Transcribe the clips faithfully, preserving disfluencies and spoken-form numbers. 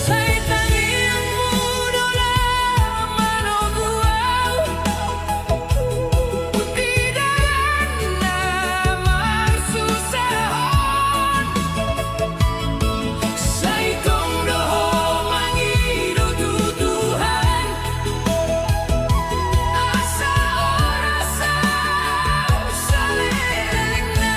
Sai tangiangmu do na manogu au, di dalan na marsusahon. Sai tong do ho mangido tu Tuhan, asa horas au salelengna.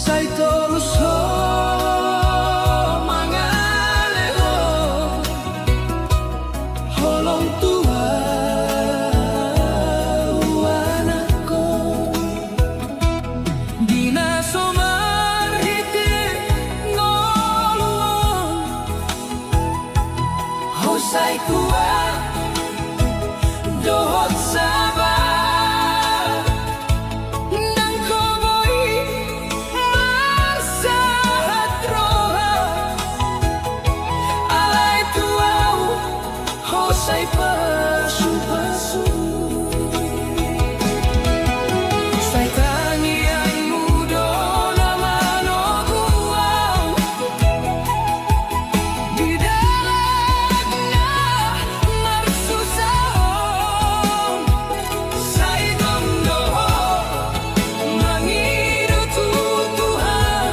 Sai torus ho mangalehon holong tu ahu anakkon. Di na so marhite ngolu on, ho sai kuat dohot sabar. Nang ho boi marsahat roha, alai tu ahu ho sai pasupasu. Sai tangiangmu do na manogu ahu di dalan na marsusah on. Sai tong do ho mangido tu Tuhan,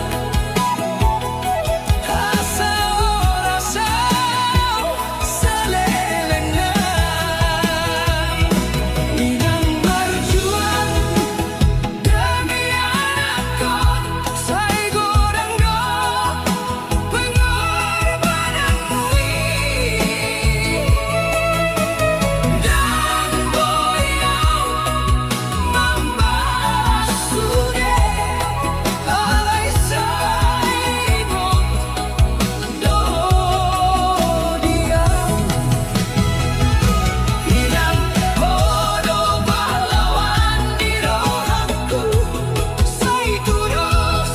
asa horas ahu saleleng nai. Inang marjuang demi anakkon, sai godang do pengorbananmu i. Ndang boi ahu mambalas sude, alai sai boi do ho di ahu. Inang ho do pahlawan di rohangku. Sai tudos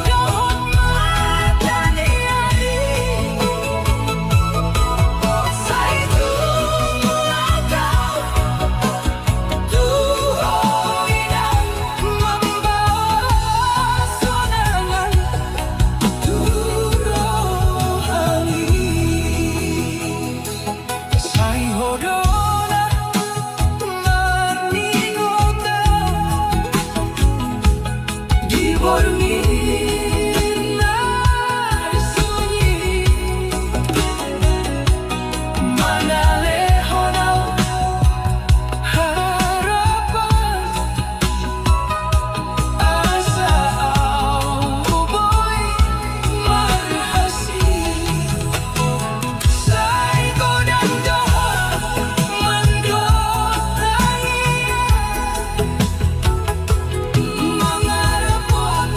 dohot mata ni ari, sai tumulak ahu tu ho, inang, mambahen hasonangan tu rohami. Sai ho do na marningot ahu di borngin na sunyi, mangalehon ahu harapan. Asa ahu boi marhasil, sai godang do ho mandohot, mangarapon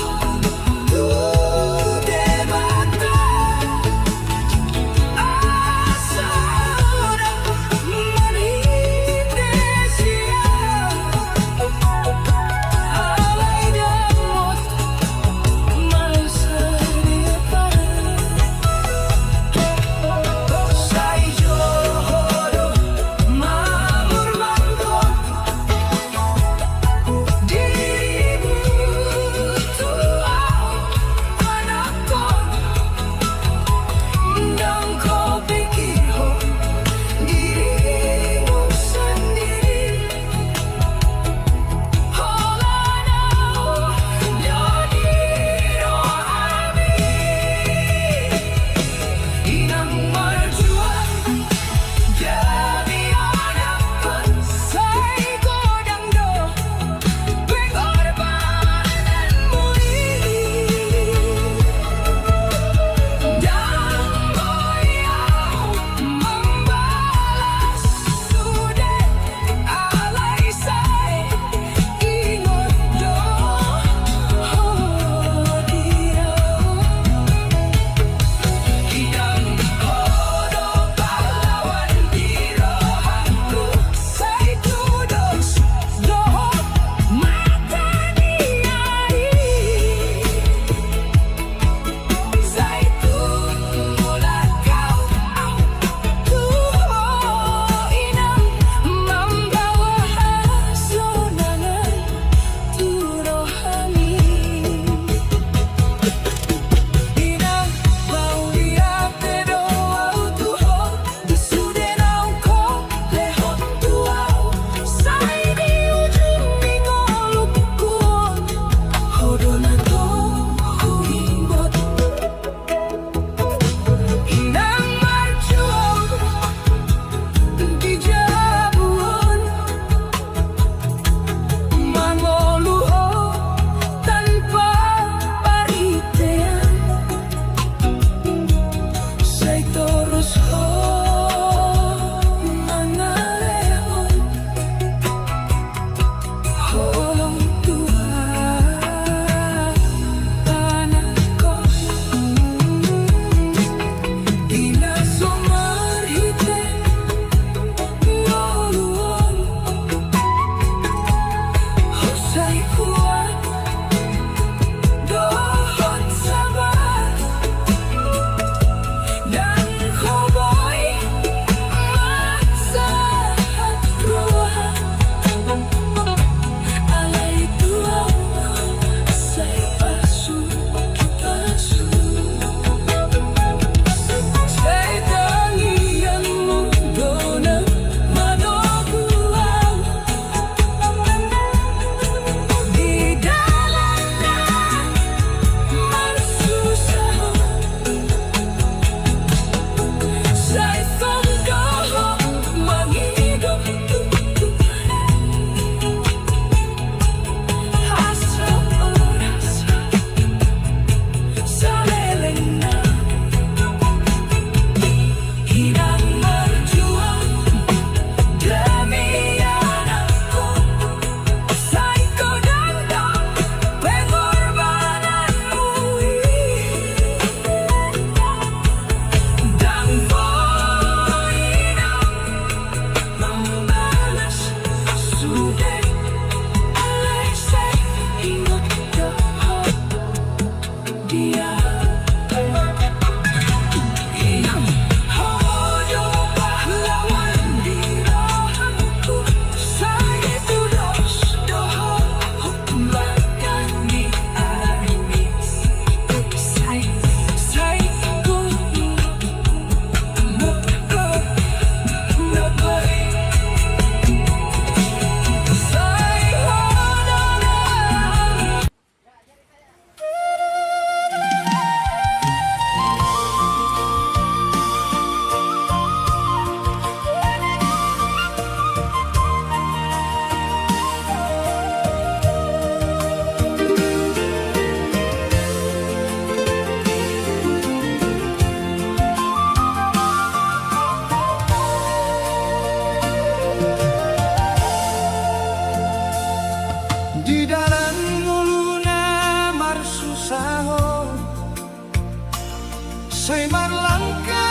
Ai marlangka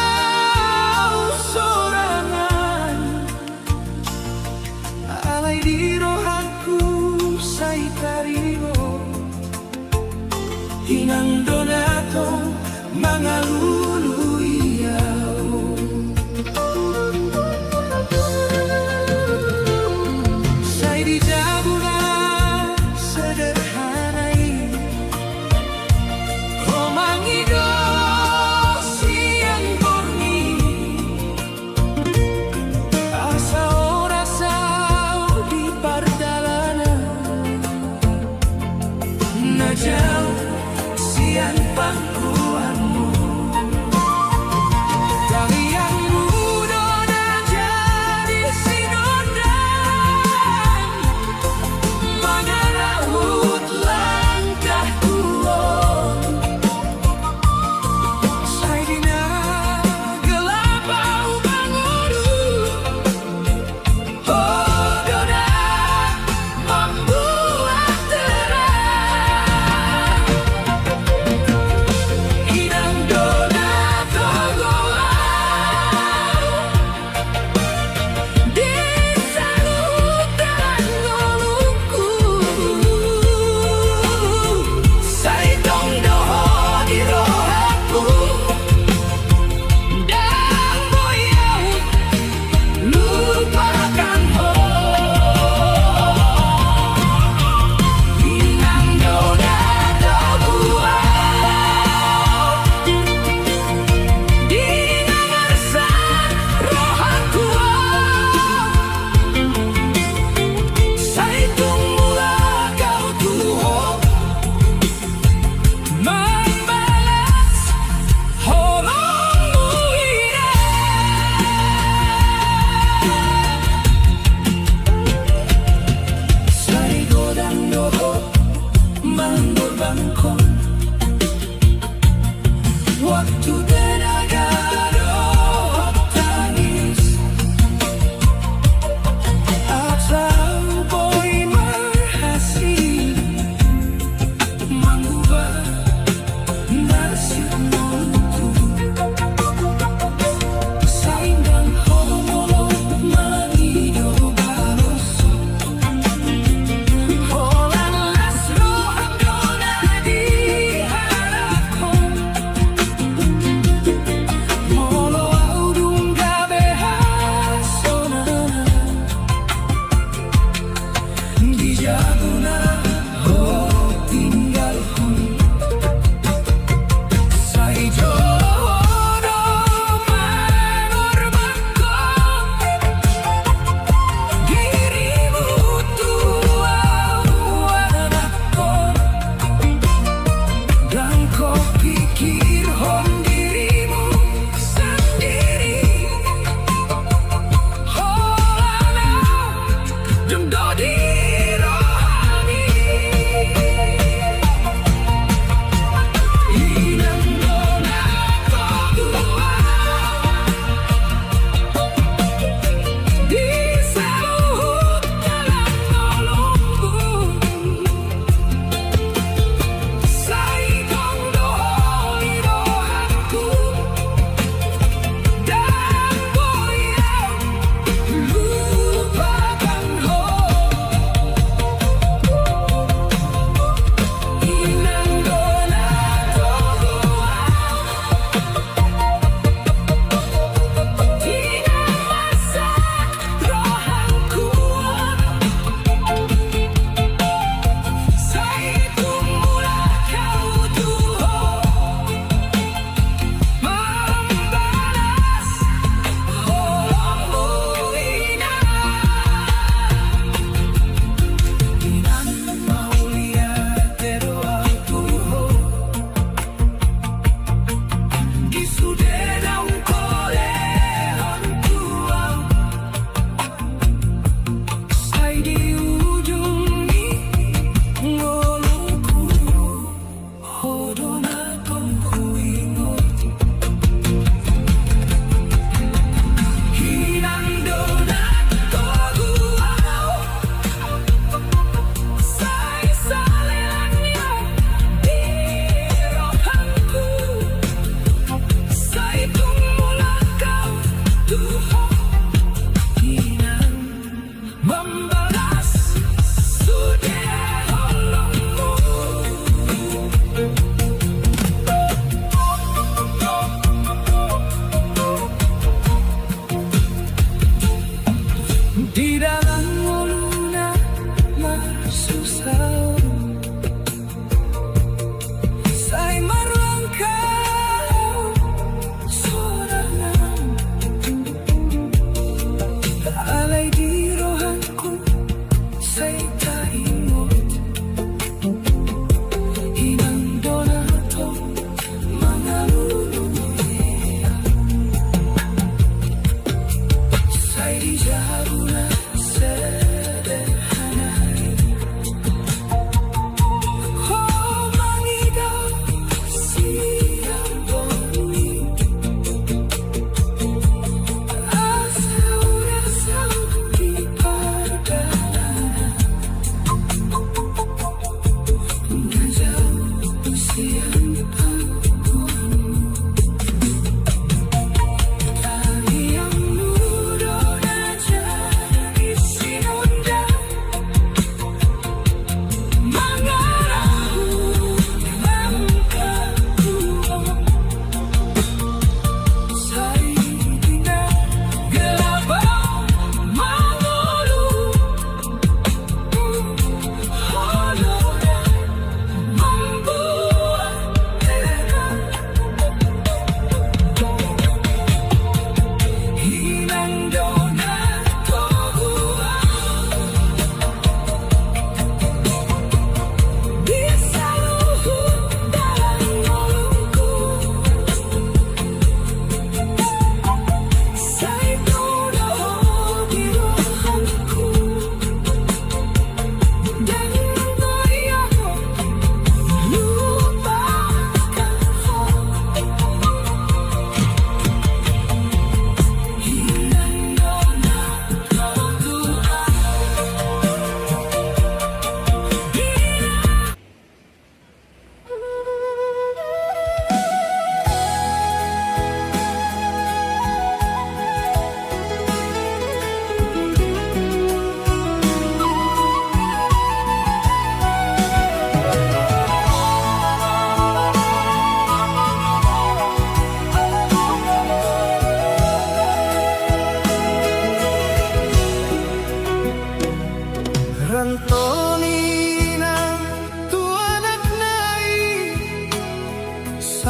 au sorangan, alai di rohangku sai tarida inang do na tong mangalului au. Sai di jabu na sederhana i ho mangido sian borngin, asa horas au di pardalanan na jauh sian pangkuanmu. Tangiangmu do na jadi sinondang mangarahut langkahku on. Sai di na gelap au mangolu, ho do na mambuat terang. Inang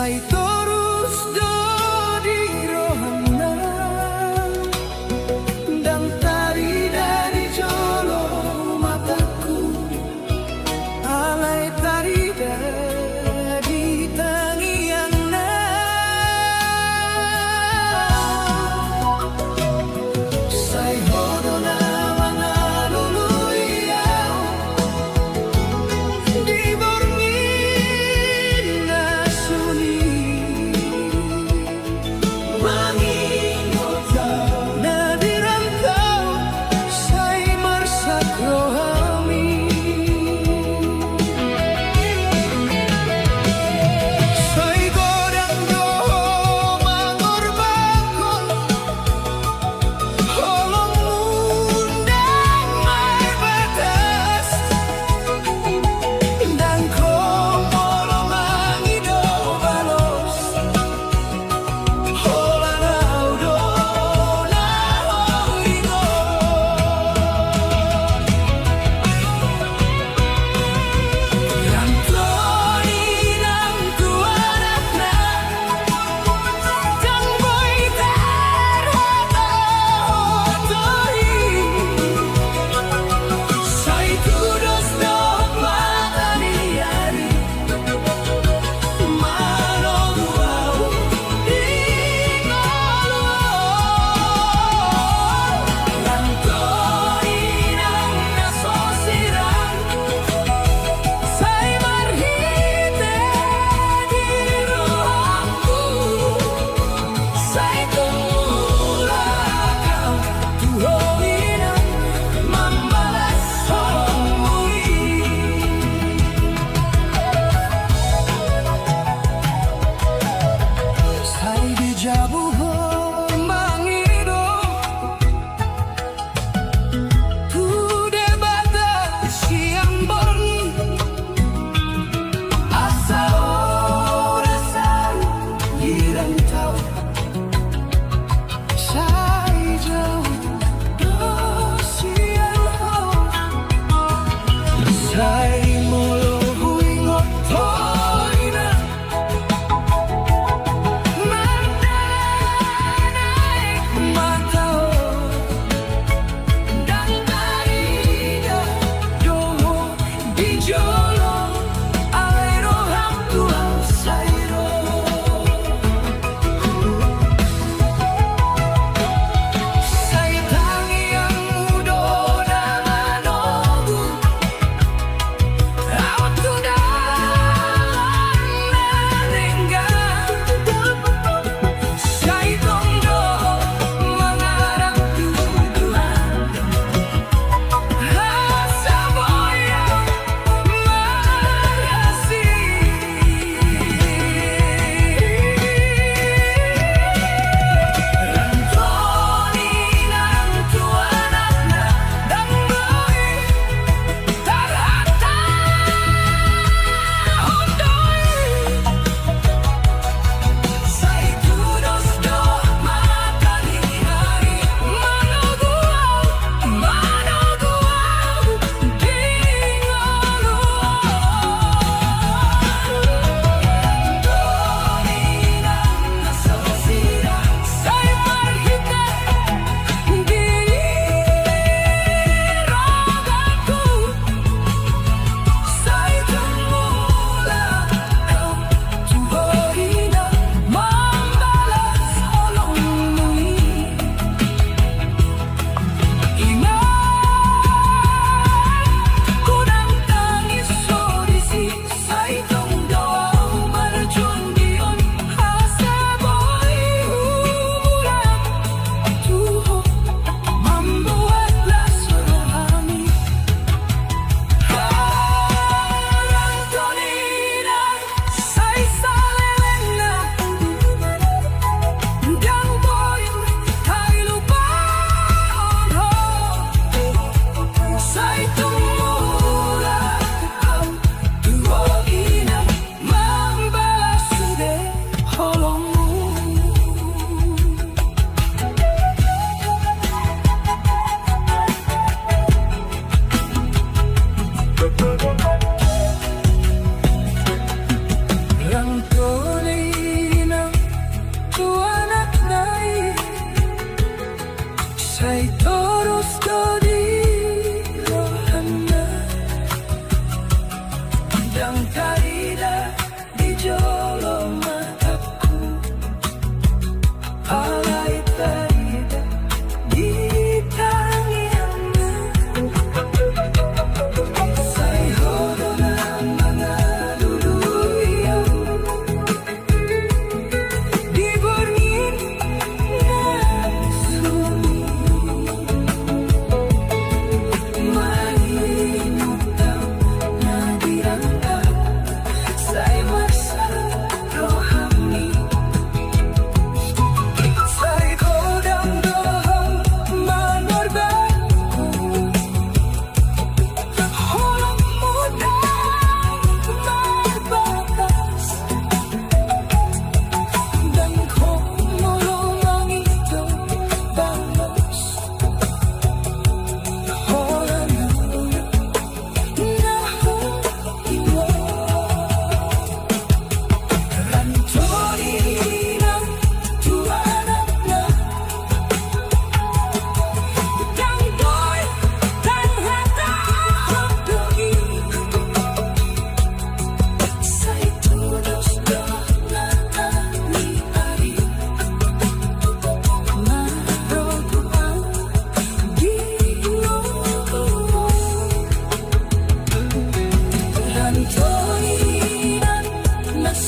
Ai torus do di rohangna, ndang tarida di jolo matangku, alai tarida di tangiangna. Sai ho do na mangalului au di borngin na sun i.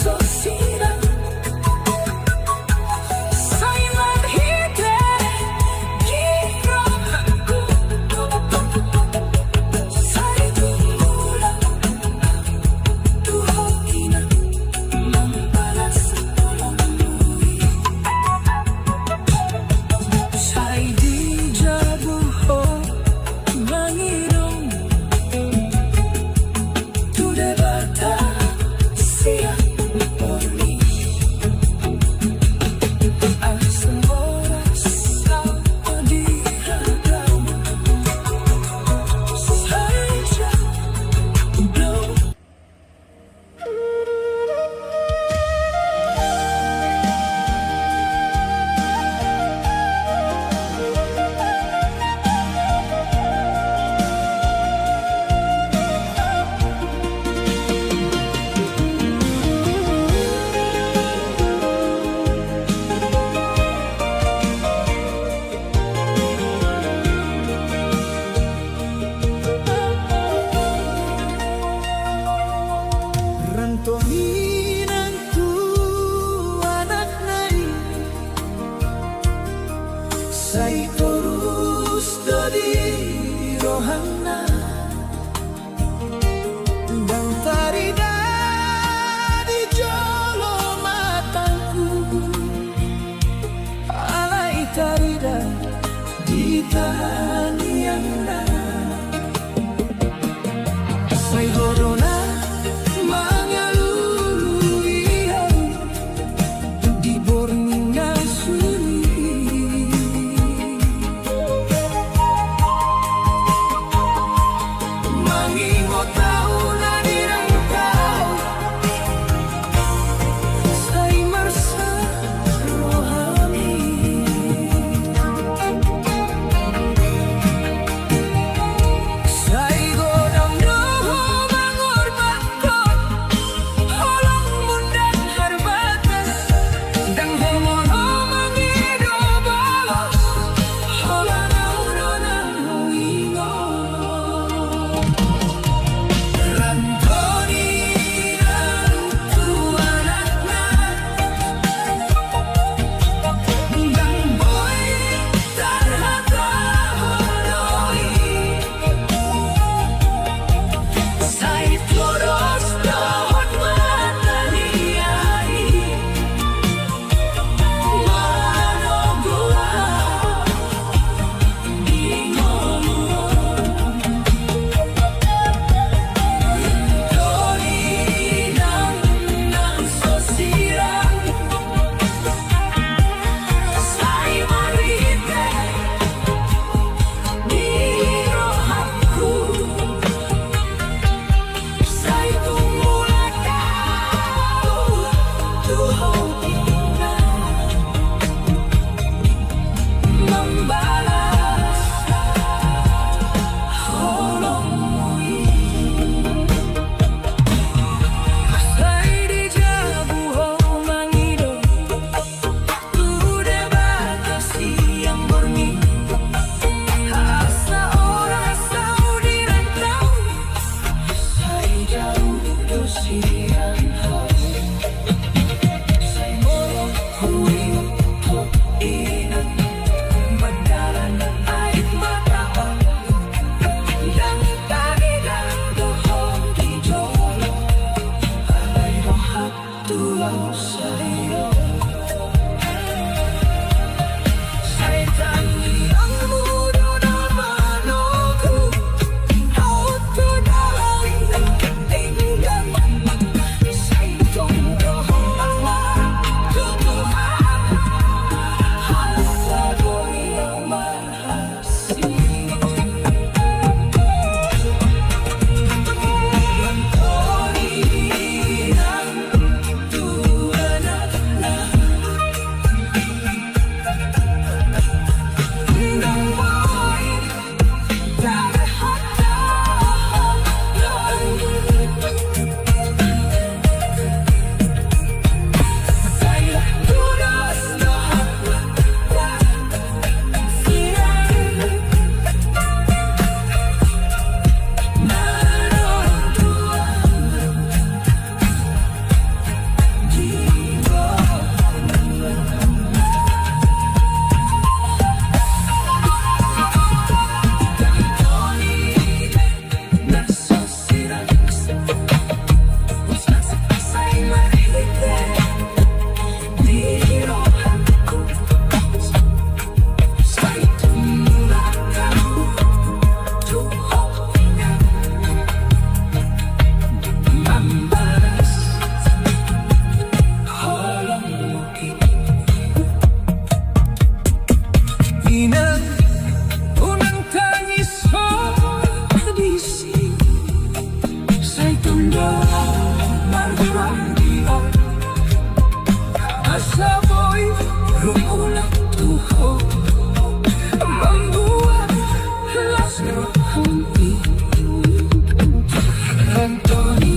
Sosirang sai marhite di rohangku, sai tumulak tu ho inang mambalas holongmu i. Sai di jabu ho mangido tu Debata sian borngin. Asa horas au di radamu, sai jalo. Ranto ni inang tu anakna i, sai torus do di rohangna. Ndang tarida di jolo matangku, alai tarida di tangiangna. Sai ho do na mangalului au di borngin na suni i. Mangingot au na nirangkau, sai marsa rohami. Sai godang do ho mangorbangkon holongmu ndang tarbatas, ndang ho molo mangido bolos, holan au do na huingot. Ranto ni inang tu anakna, ndang boi tarhatahon do i. Sai tudos dohot mata ni ari, manogu au di ngolu on. Doli nang na so sirang, sai marhite di rohangku, sai tumulak au tu ho inang mambalas holongmu i. Sai di jabu ho mangido tu Debata sian borngin, asa horas au di radamu, sai jalo do sian ho. Sai molo huingot ho inang, mardalan aek mata on, ndang tarida do ho di jolo, alai roham tu au sai ro. Sai tangiangmu do na manogu au tu dalan na tinggal. Sai tongtong dohot ma tu Tuhan, asa boi au ma Saboi rumulak tu ho, mambuat las rohangki. Antoni.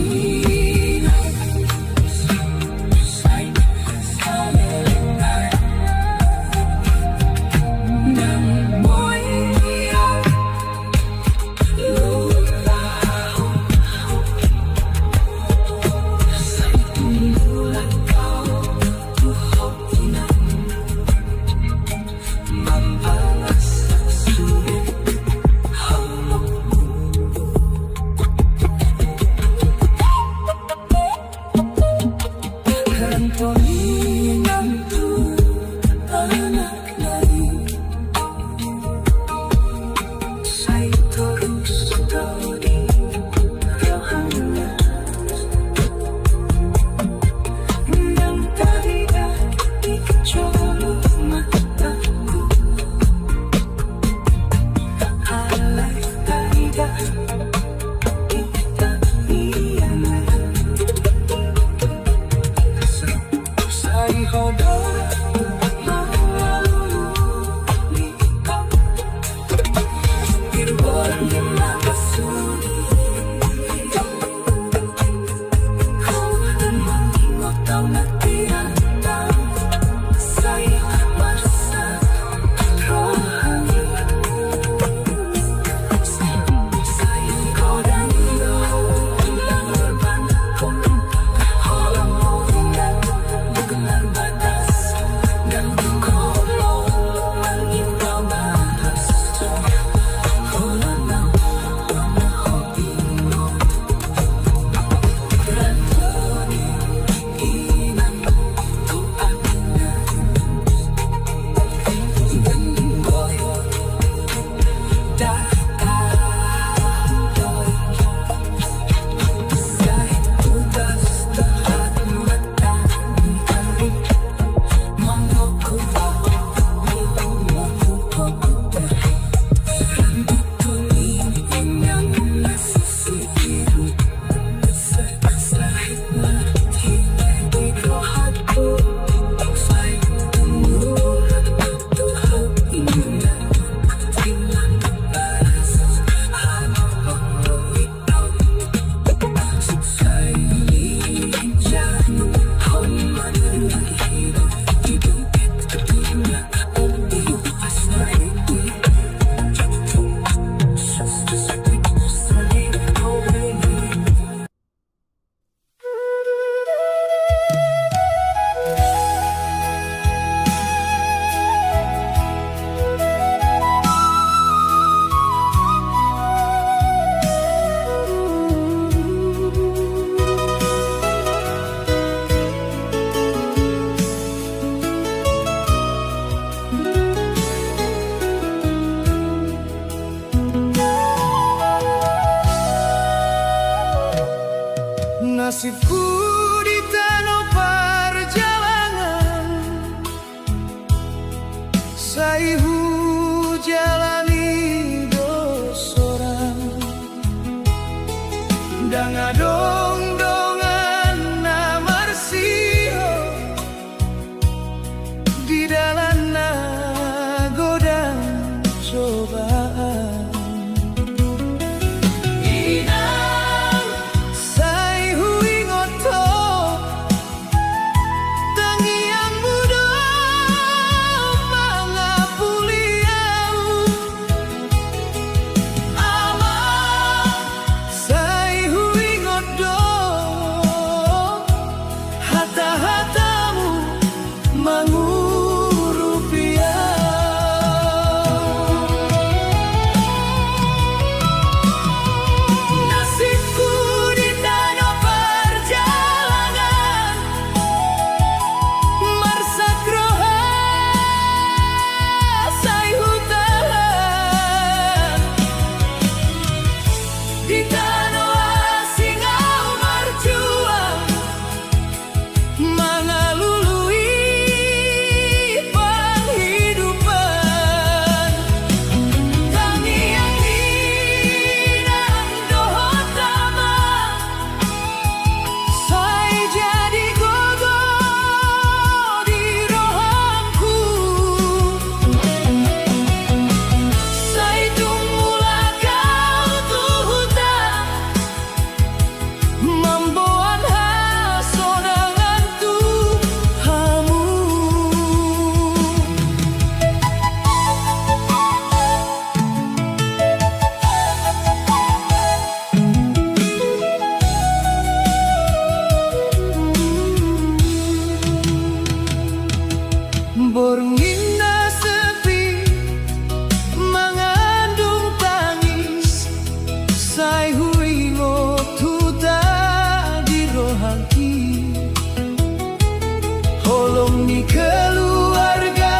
ni keluarga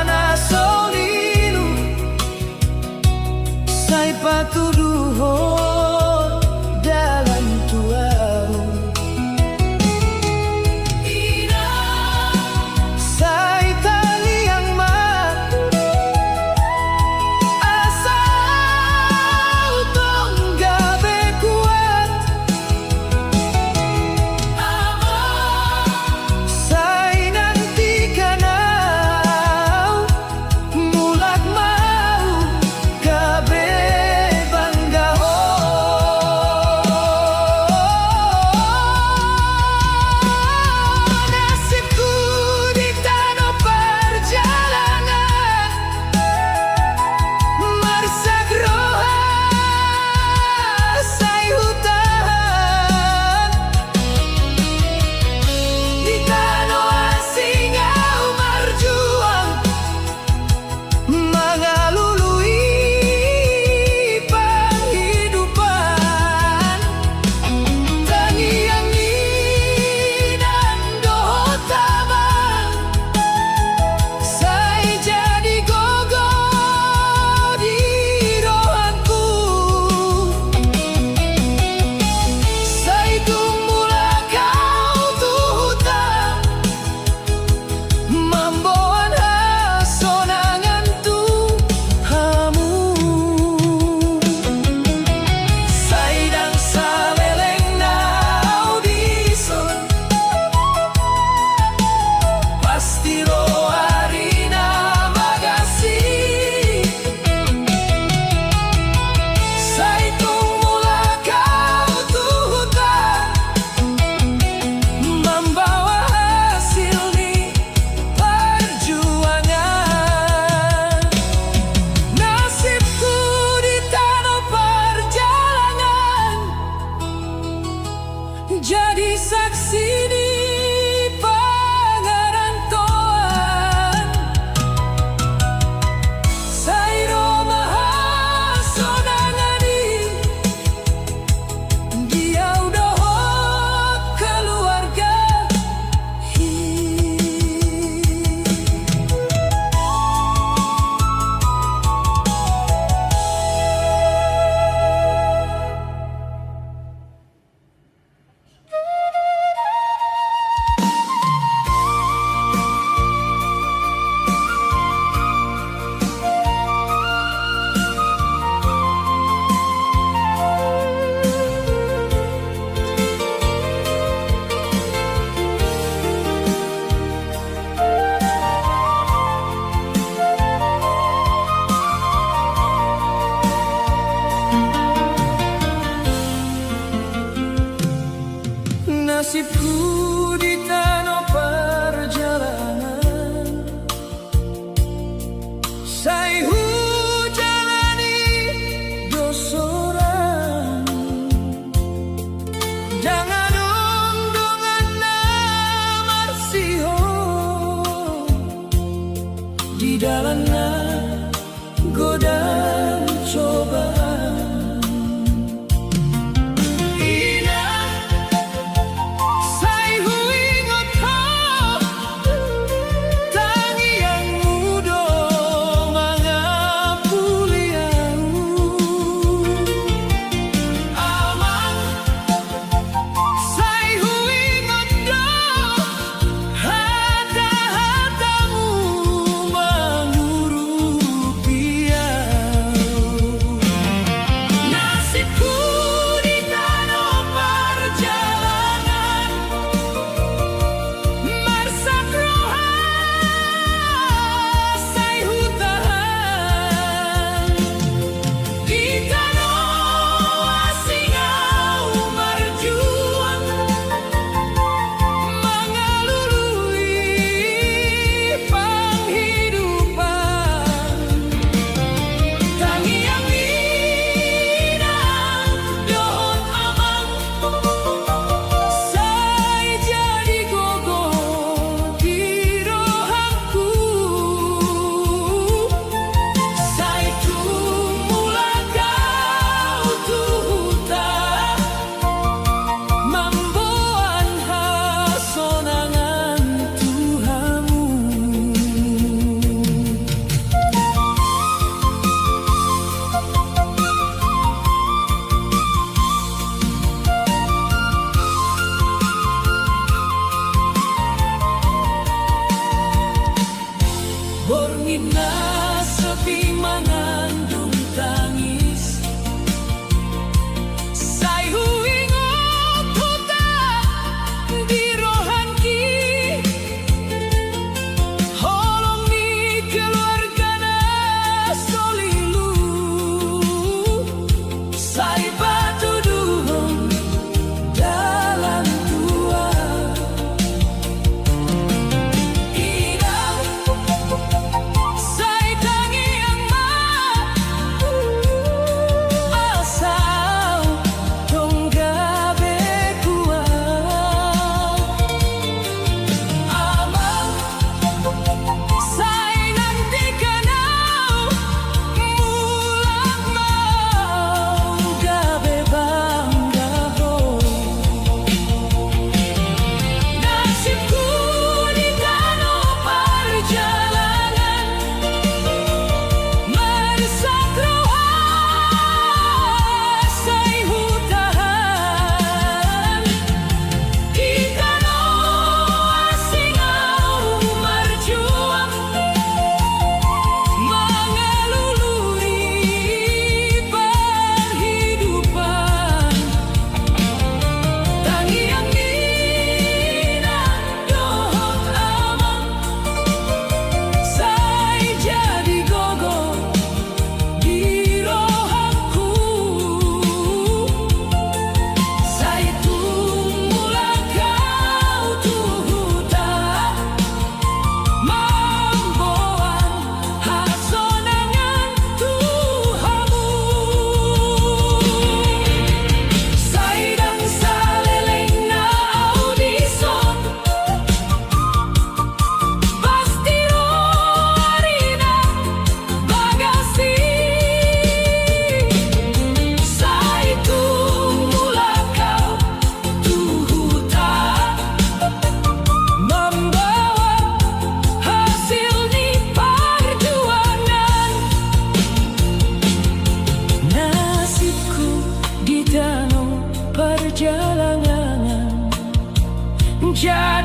na so lilu, sai patuduhon dalan tu ahu. Inang, sai taliang ma, asa ahu tong gabe kuat. Amang, sai nanti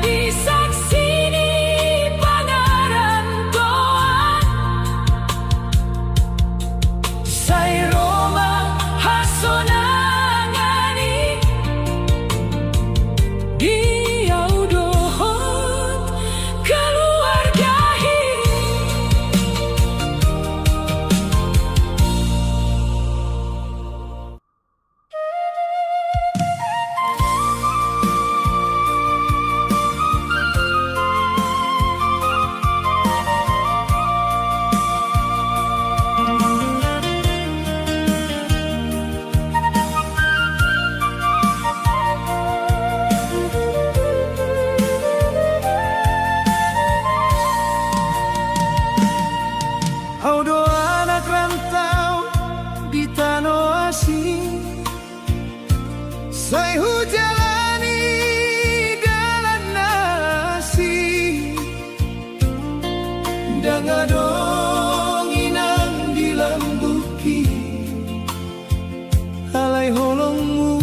Di saksi ni pangarantoan, sai ro ma hasonangan i di au dohot keluarga i. Au do anak rantau di tano asing, sai hujalani dalan na asing. Ndang adong inang di lambungki, alai holongmu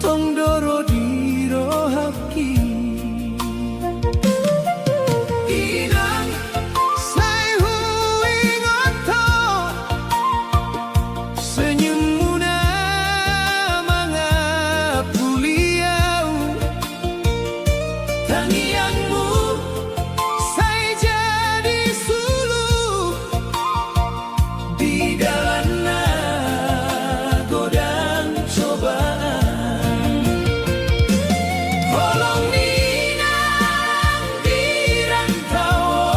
tong do ro di rohangki. Inang, sai huingot ho senyummu na mangapuli au. Tangiangmu sai jadi sulu di dalan na godang cobaan. Holong ni inang di rantau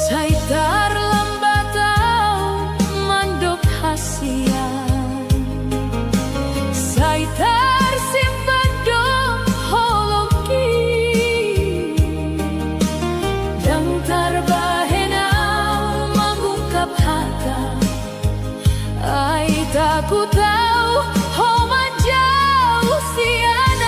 Sai tarlambat au mandok hasian, sai tarsimpan do holongki. Ndang tarbahen au mangungkap hata, ai takut au ho manjauh sian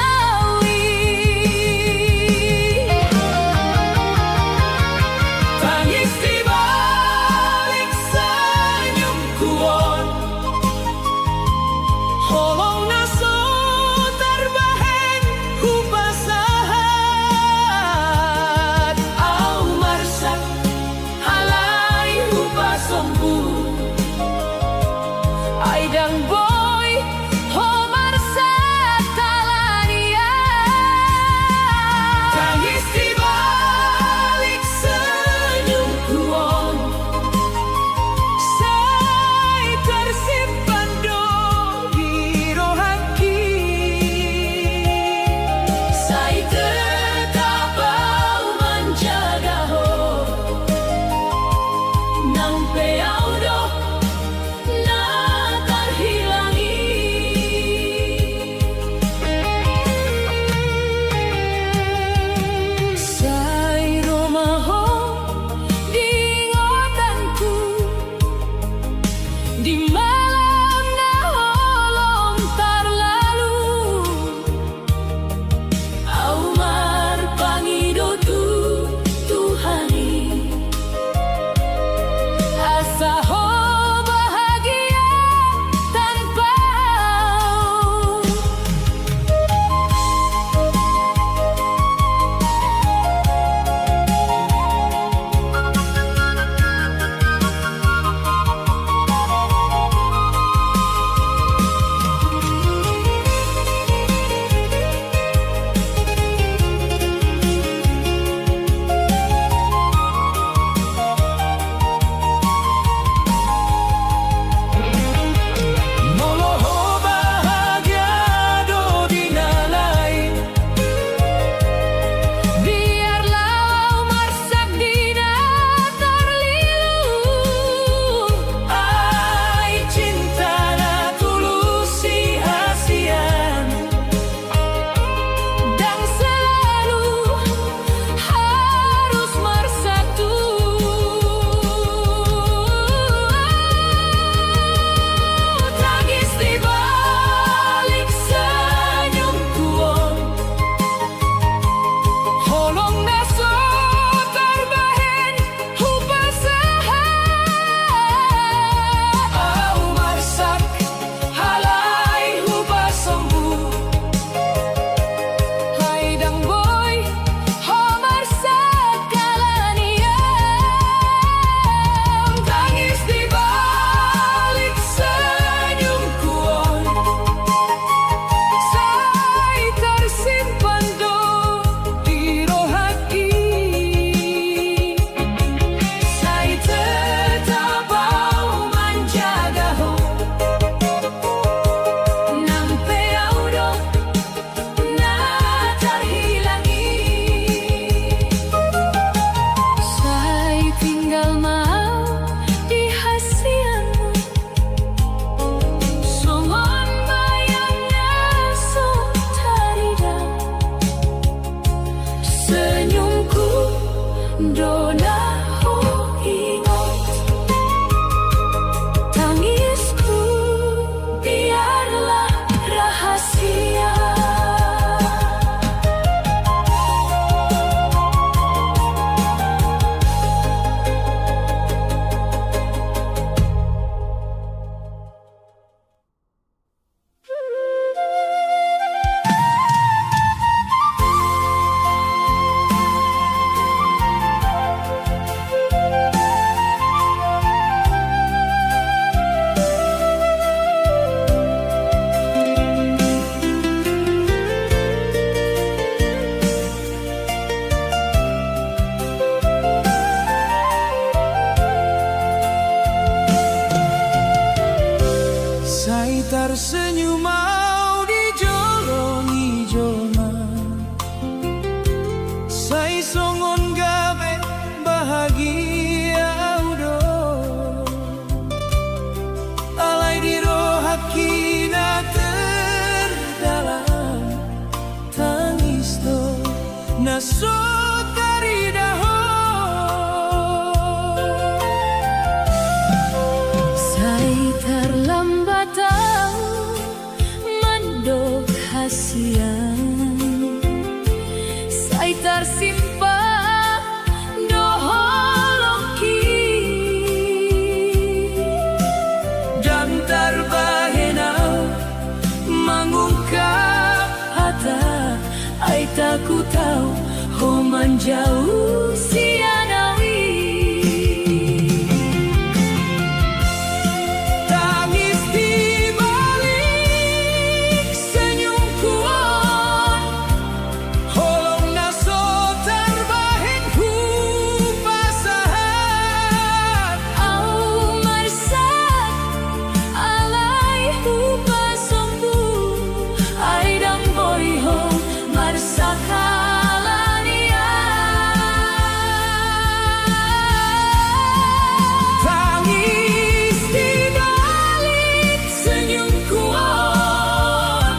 na so tarida ho. Sai tarlambat ahu mandok hasian, sai tarsimpan do holongki. Ndang tarbahen ahu mangungkap hata, ai takut ahu ho manjauh sian ahu i. Tangis di balik senyumku on, holong na so tarbahen hupasahat. Ahu marsak alai hupasombu, ai ndang boi ho marsak ala ni an. Tangis di balik senyumku on,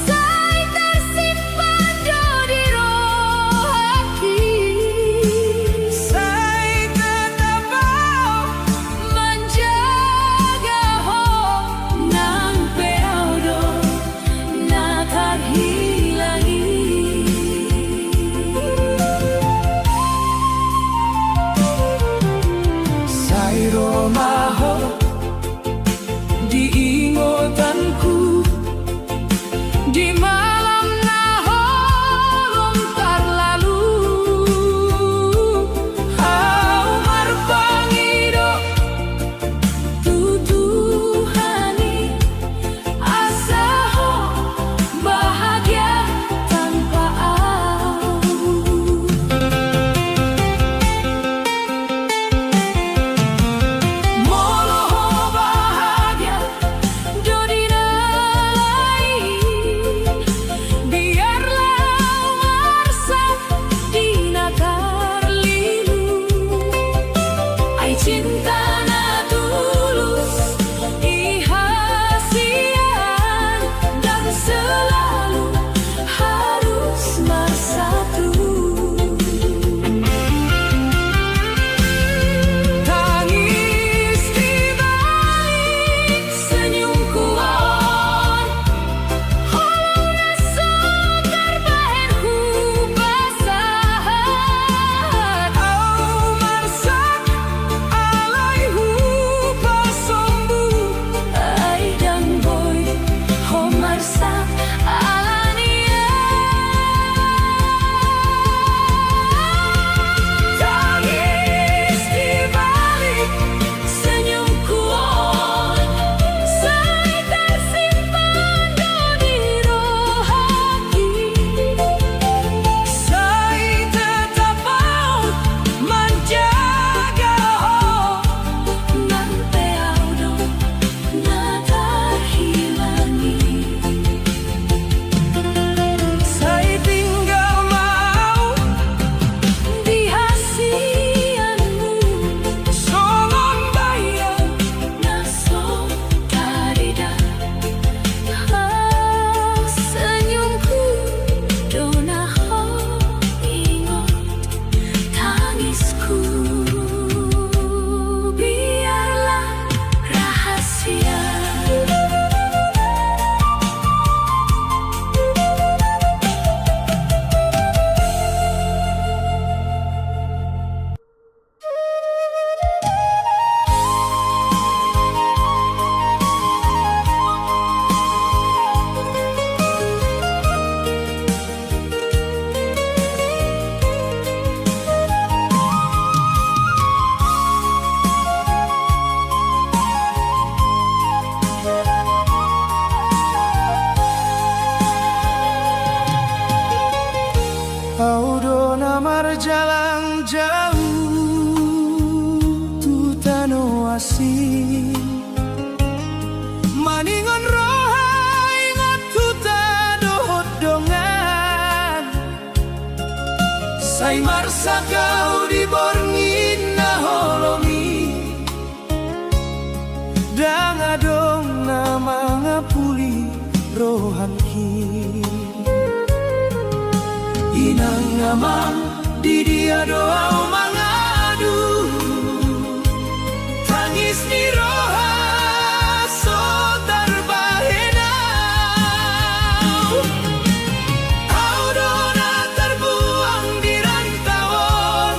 sai tarsimpan do di rohangki. Sai tetap ahu manjaga ho, nang pe ahu do na tarhilang i. Sai ro ma ho di ingotanku, di malam na holom tarlalu. Ahu marpangido tu Tuhan i, asa ho bahagia tanpa ahu. Molo ho bahagia do di na lain, biarlah ahu marsak di na tarlilu. Ai cinta na tulus i hasian, dan selalu harus bersatu. Tangis di balik senyumku on, holong na so tarbahen hupasahat. Ahu marsak alai hupasombu, ai ndang boi ho marsak ala ni an. Tangis di balik senyumku on, sai tarsimpan do di rohangki. Sai tetap ahu manjaga ho, nang pe ahu do na tarhilang i. Sai tinggal ma ahu di hasianmu, songon bayang na so tarida. Ah, senyumku do na ho ingot, tangisku biarlah rahasia. Ahu do na marjalang jauh tu tano asing, maningon roha ingot huta dohot dongan. Sai marsak ahu di borngin na holom i, ndang adong na mangapuli rohangki. Inang amang, di dia do ahu mangadu? Tangis ni roha so tarbahen ahu. Ahu do na tarbuang di rantau on,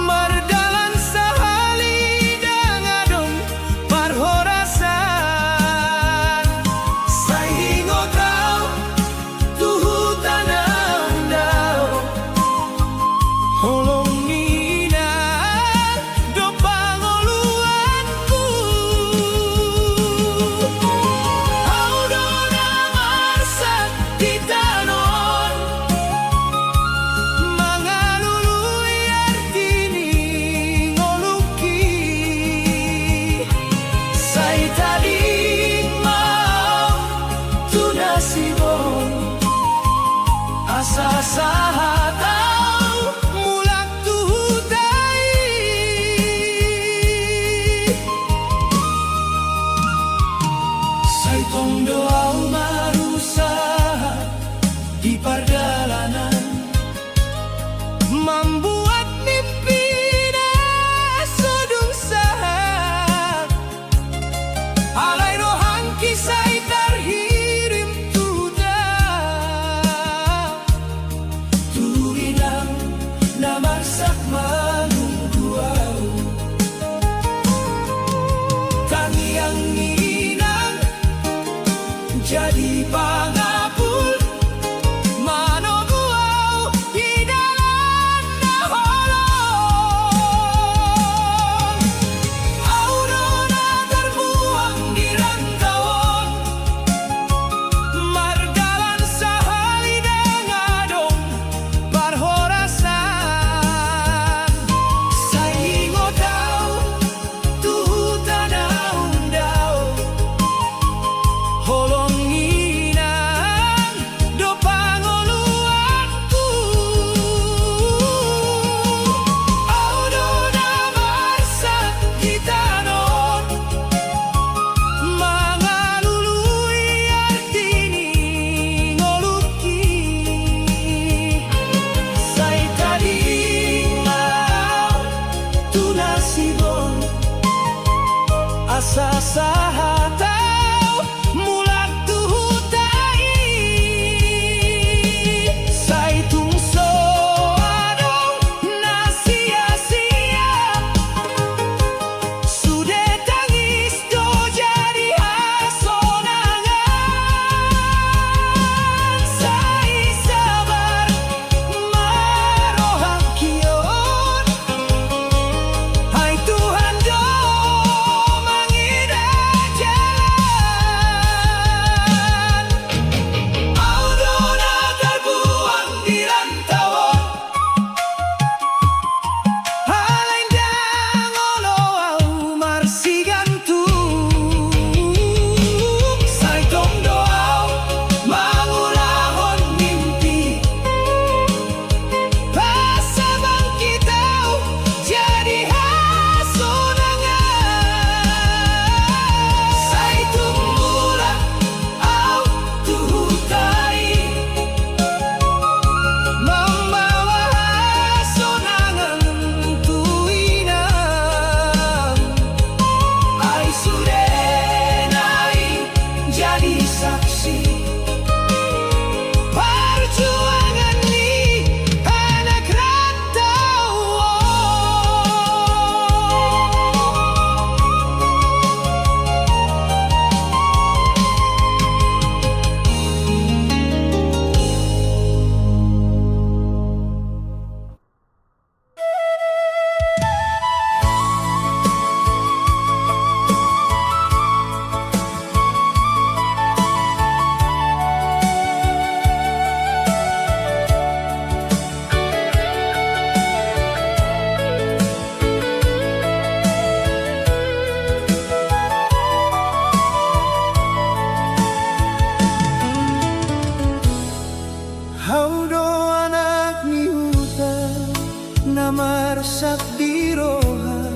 mardalan sahali ndang adong parhorasan. Sai ingot ahu tu huta na ndao, holong ni inang do pangoluanku. Ahu do na marsak di tano on, mangalului arti ni ngolungki. Sai tading ma ahu tu nasib on, asa sahat ahu mulak tu huta i. Sai tong do ahu marusaha di pardalanan, mambuat mimpi na so dung sahat. Alai rohangki sai tarhirim tu huta, tu inang na marsak manunggu ahu. Tangiang ni inang jadi pangapul, manogu ahu di dalan na holong. Ahu do na tarbuang di rantau on, mardalan sahali ndang adong parhorasan. Sai ingot ahu tu huta na ndao, holong ni inang do pangoluanku. Ahu do na marsak di tano on, mangalului arti ni ngolungki. Sai tading ma ahu tu nasib on, asa sahat ahu mulak tu huta i. Sai tung so adong na sia-sia, sude tangis do jadi hasonangan. Sai sabar ma rohangki on, ai Tuhan do mangida jalan. Ahu do na tarbuang di rantau on, alai ndang olo ahu marsigantung. Sai tong do ahu mangulahon mimpi, pasabangkit ahu jadi hasonangan. Sai tung mulak ahu tu huta i, mambawa hasonangan tu inang. Ai sude na i jadi saksi parjuangan ni anak rantau on. Ahu do anak ni huta na marsak di roha,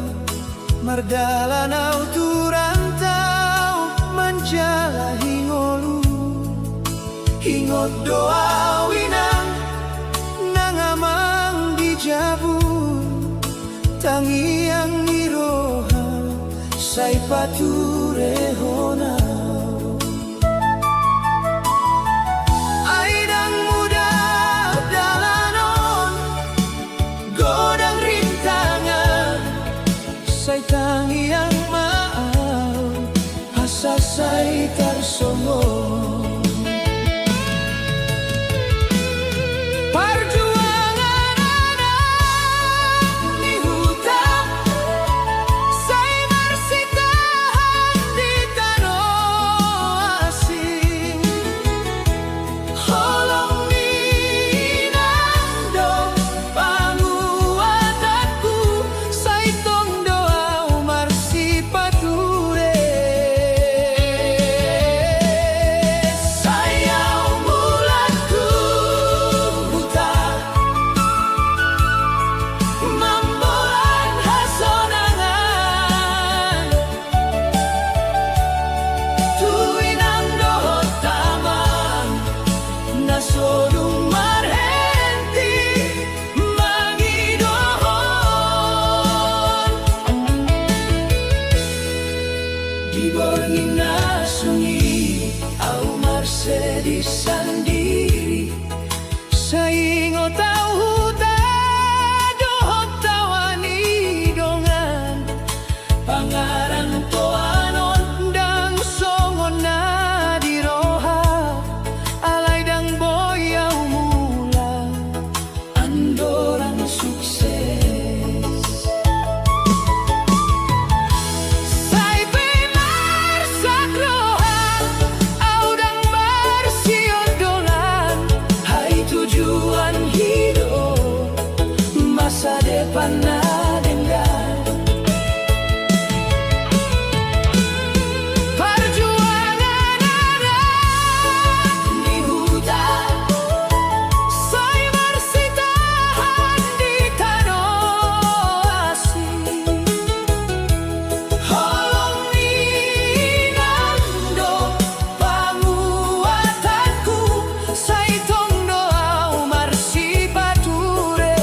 mardalan ahu tu rantau manjalahi ngolu. Ingot do ahu inang sai paturehon au. Ai ndang mudah dalan on, godang rintangan, sai tangiang ma au, asa sai tarsongon. Parjuangan anak ni huta, sai marsitahan di tano asing. Holong ni inang do panguatanku, sai tong do au marsipature. Sai au mulak tu huta, mamboan hasonangan tu inang dohot amang na so dung marhenti mangidohon. Di borngin na sungi au marsedih sandiri, sai ingot au huta dohot taoa ni dongan. Pangarantoan on ndang songon na di roha, alai ndang boi au mulak andorang sukses. Sai pe marsak roha au ndang marsiondolan, hai tujuan hidup masa depan na denggan. Parjuangan anak ni huta, sai marsitahan di tano asing. Holong ni inang do panguatanku, sai tong do au marsipature.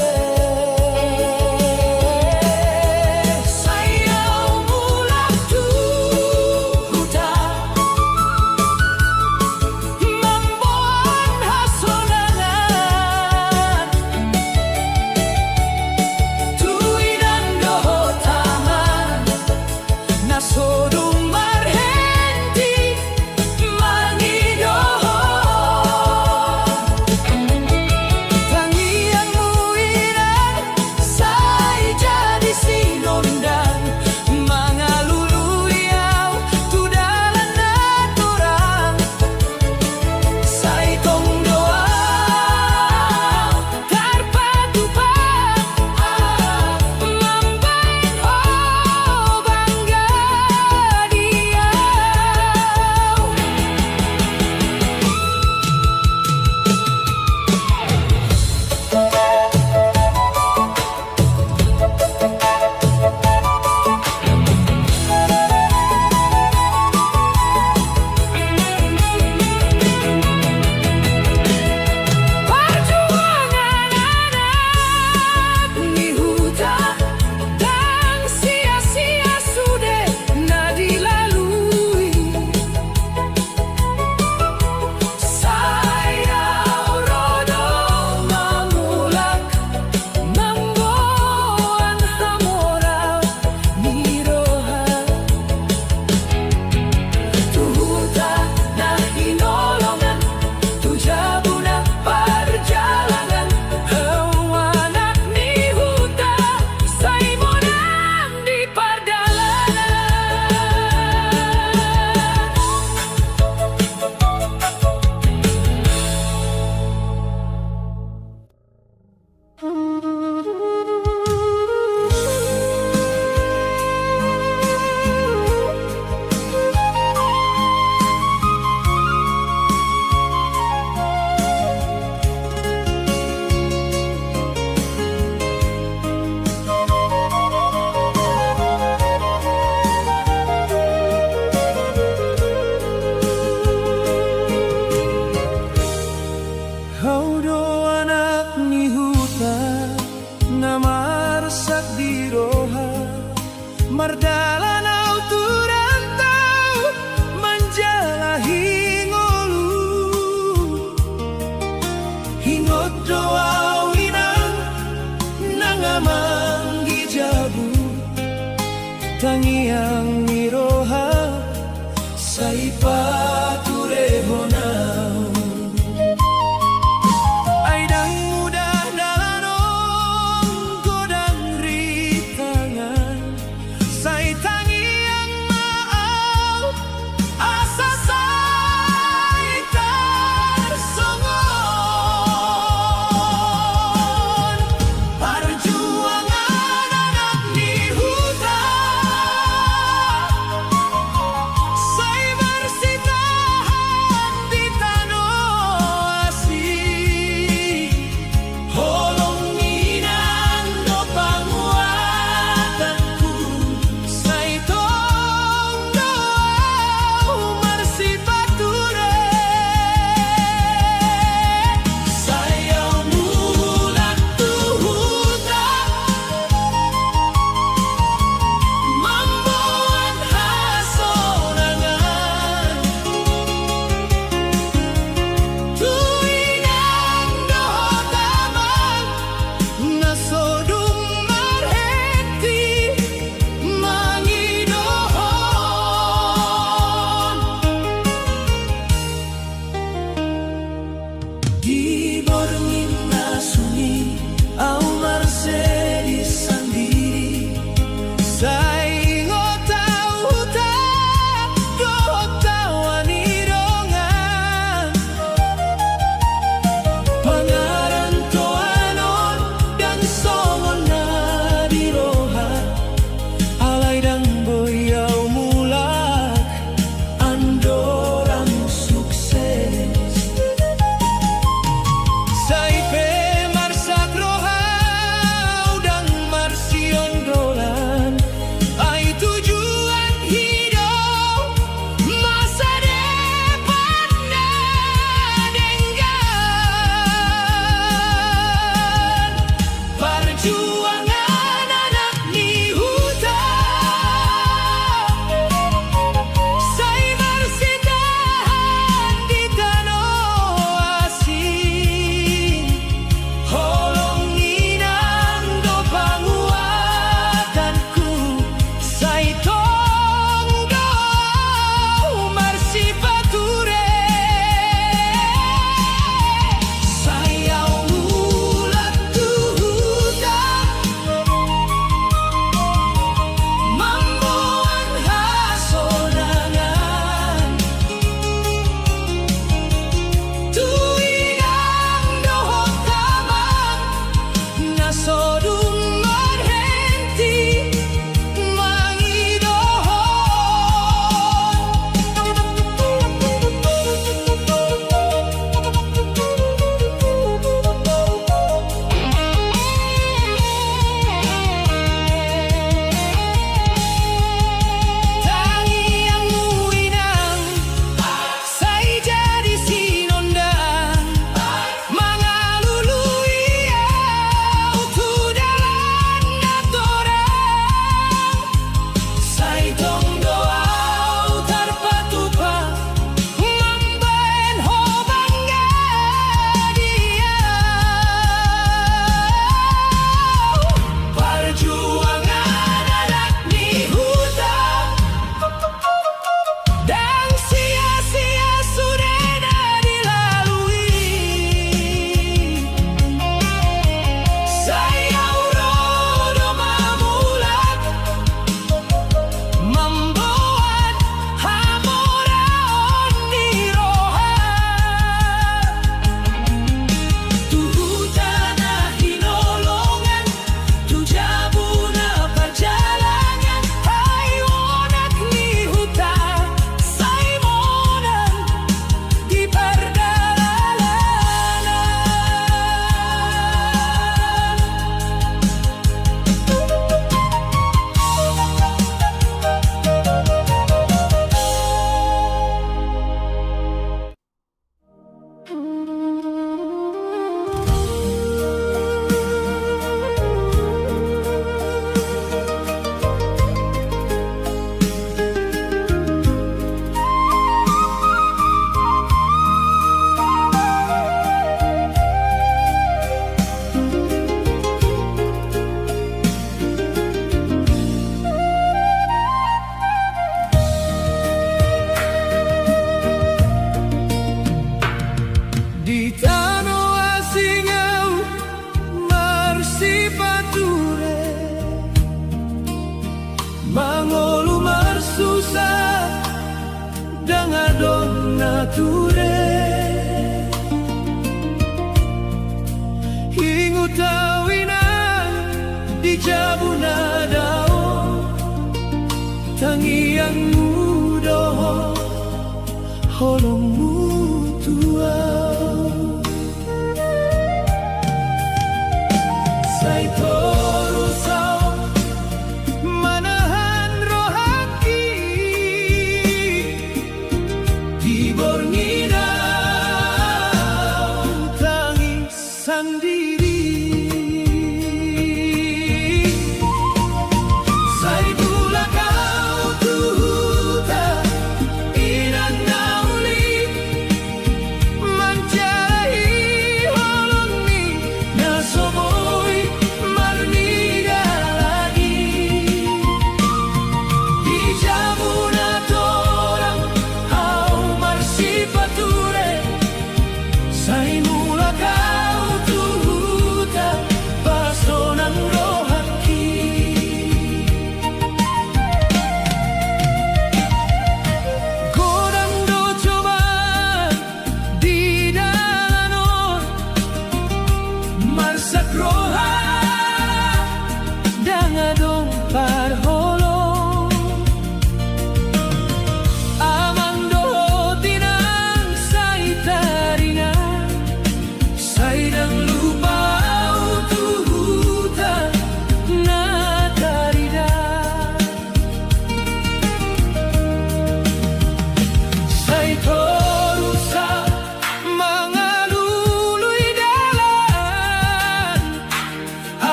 Di tano asing au marsipature, mangolu marsusa, ndang adong na ture. Ingot au inang di jabu na dao, tangiangmu dohot holongmu tu au. Sai torus au manahan rohangki di borngin au tangis sandiri. Sai tulak au tu huta, inang na uli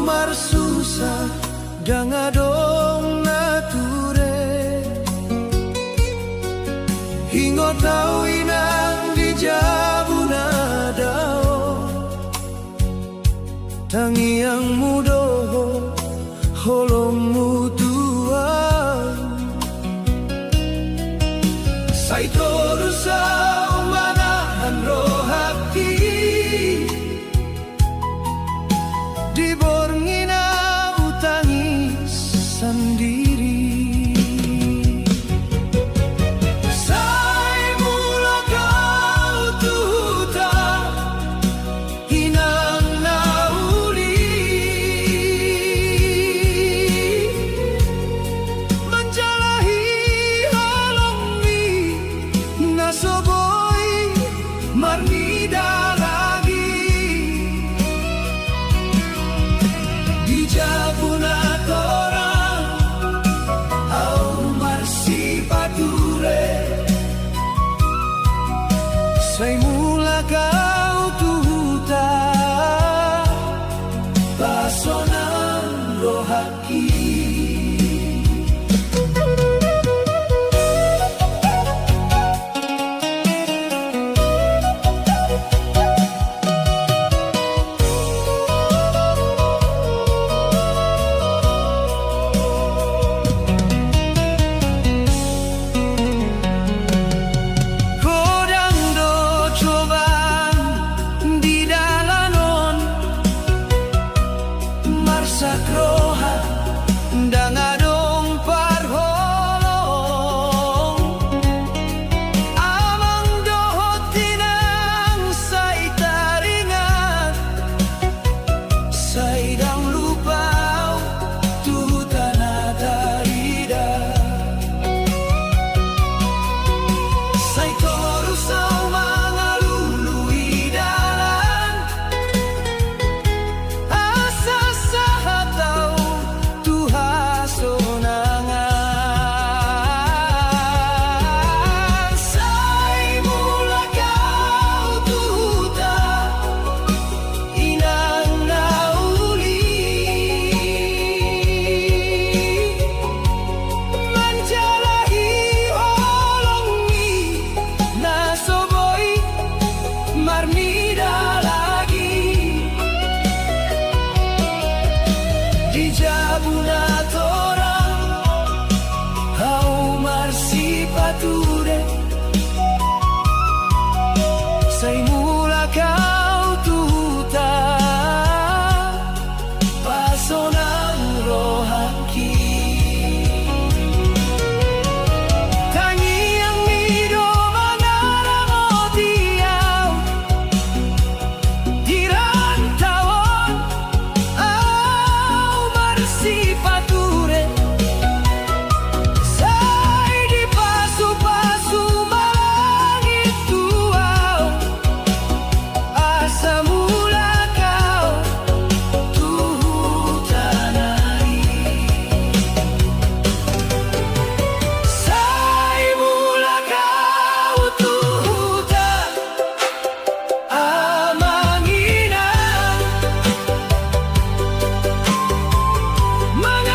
Marsusa, ndang adong na ture. Ingot au inang di jabu na dao. Tangiangmu dohot holongmu tu au. Sai torus au manahan rohangki di borngin au tangis sandiri. Sai mulak au tu huta, inang na uli, manjalahi holongmi na so boi marnida lagi. Di jabu na torang au marsipature. Sai mulak au tu huta, pasonang rohangki. Godang do cobaan di dalan on, marsak roha ndang adong parholong. Amang dohot inang sai taringot, sai ndang lupa au tu huta na tarida. Sai torus au mangalului dalan, asa sahat au tu hasonangan. Sai mulak au tu huta, inang na uli, manjalahi holongmi na so boi marnida lagi. Di jabu na torang au marsipature. Sai mulak au tu huta, pasonang rohangki. Tangiangmi do mangaramoti au. Di rantau on au marsipature, sai dipasupasu ma langit tu au, asa mulak au tu huta nai. Sai mulak au tu huta, amang inang, mangalului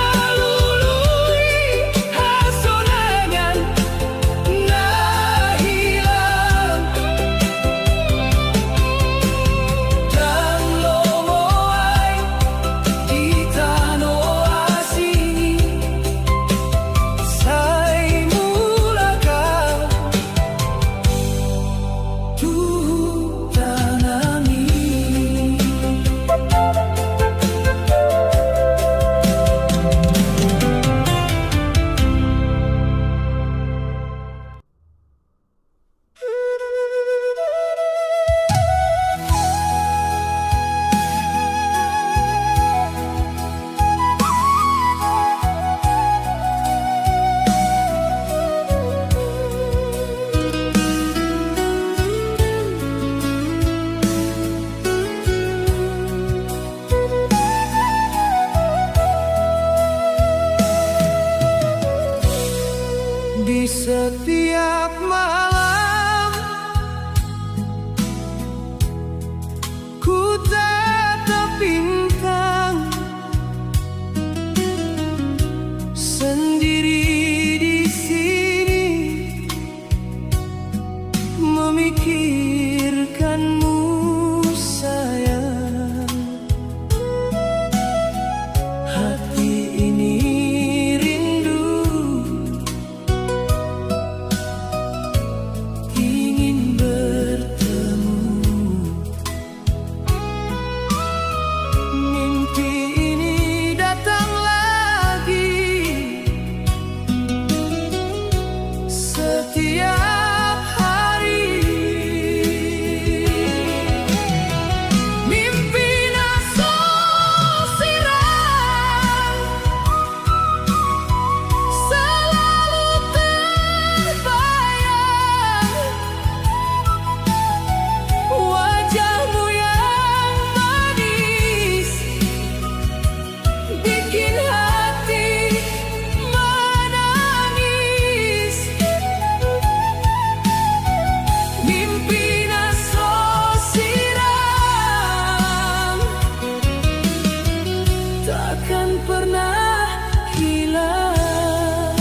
Takkan pernah hilang.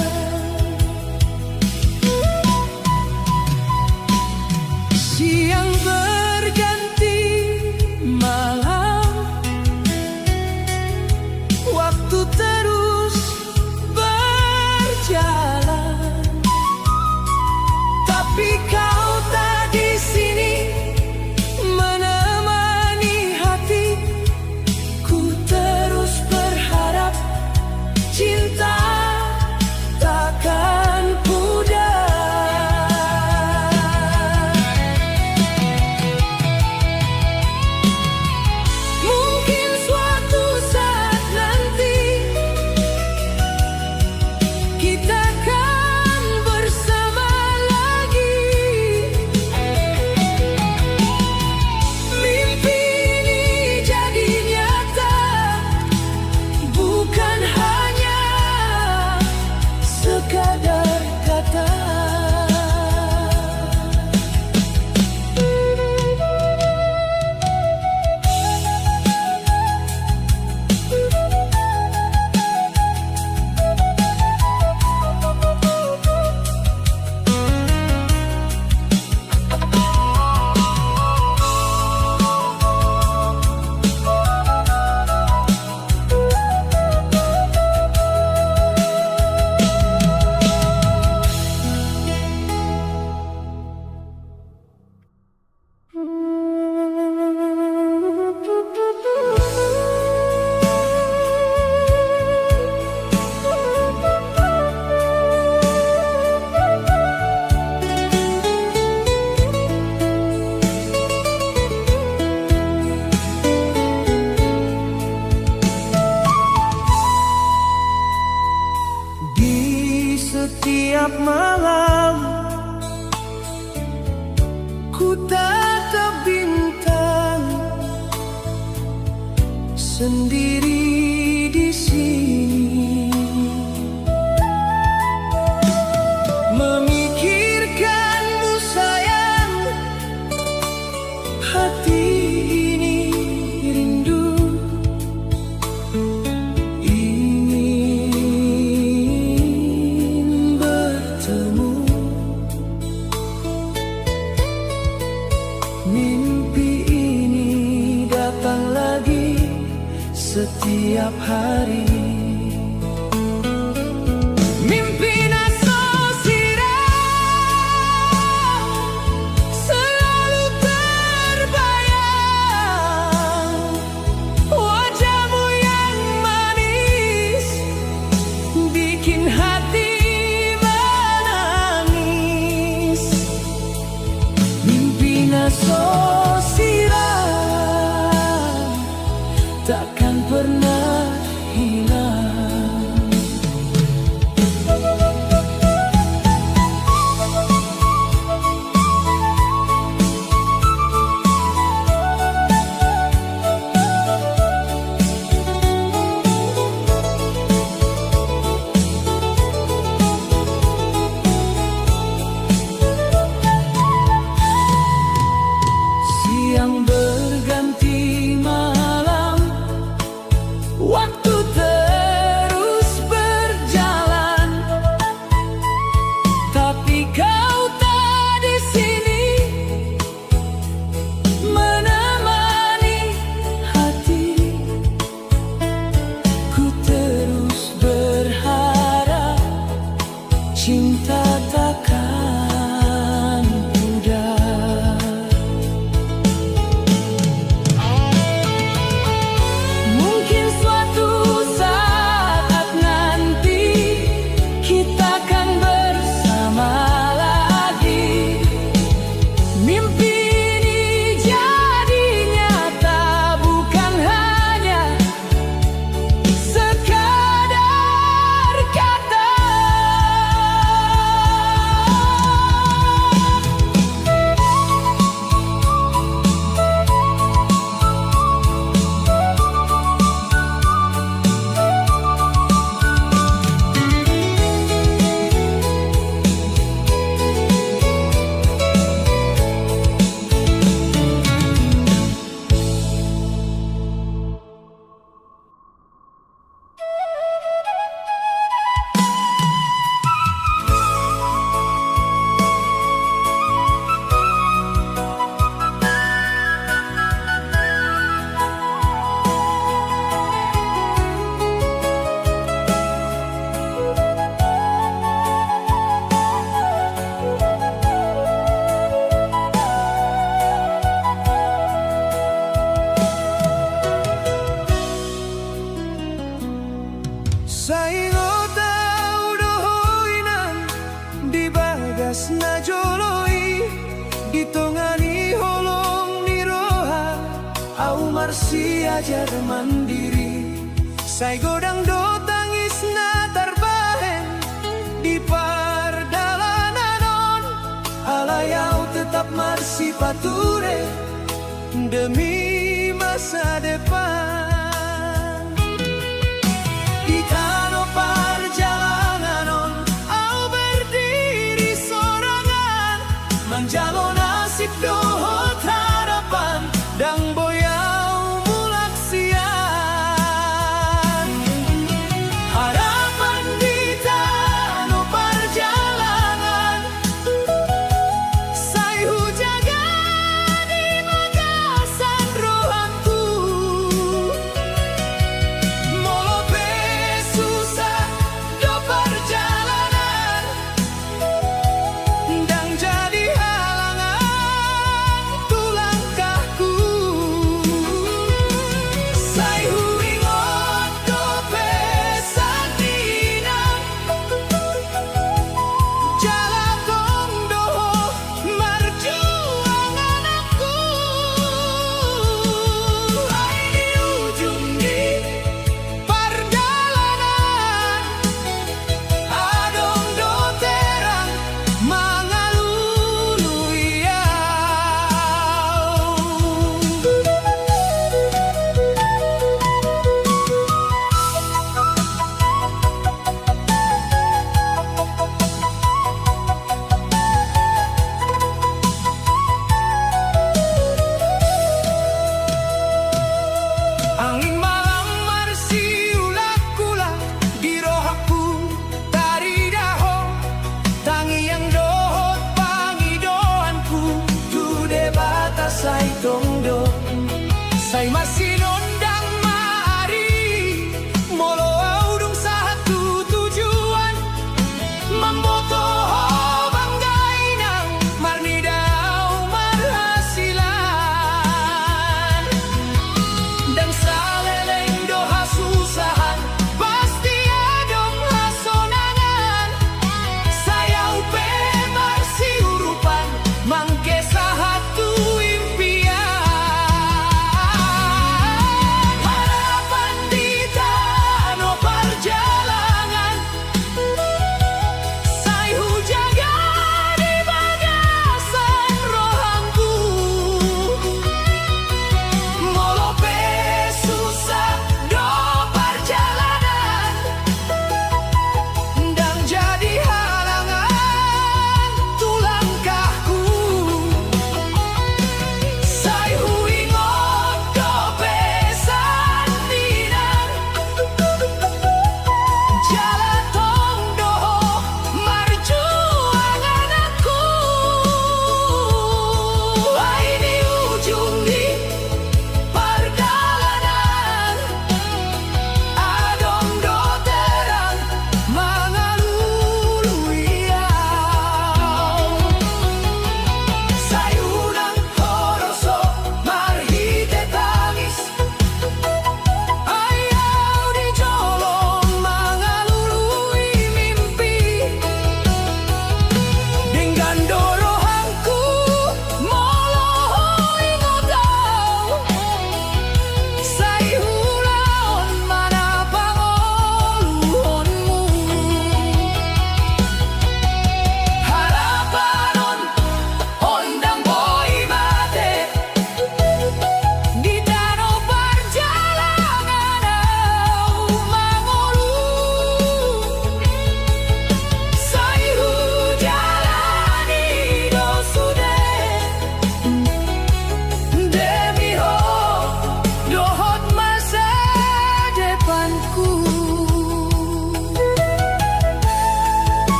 Siang berganti malam, waktu terus berjalan, tapi kau tak di sini menemani hati. Ku terus berharap cinta takkan pudar. Mungkin suatu saat nanti kita kan bersama lagi. Mimpi ini jadi nyata, bukan hanya sekadar kata. Di setiap malam ku tatap bintang sendiri di sini, memikirkanmu sayang, hati ini rindu. Ingin bertemu. Mimpi ini datang lagi setiap hari. Mimpi na so sirang, selalu terbayang. Wajahmu yang manis bikin hati menangis. Mimpi na so sirang takkan pernah hilang. Sai ingot ahu do ho inang di bagas na jolo i, di tonga ni holong ni roha ahu marsiajar mandiri. Sai godang do tangis na tarbahen di pardalanan on, alai ahu tetap marsipature demi masa depan. Di tano parjalangan on ahu berdiri sorangan, manjalo nasib dohot harapan, ndang boi ahu mulak sian. Harapan di tano parjalangan sai hujaga di bagasan rohangku.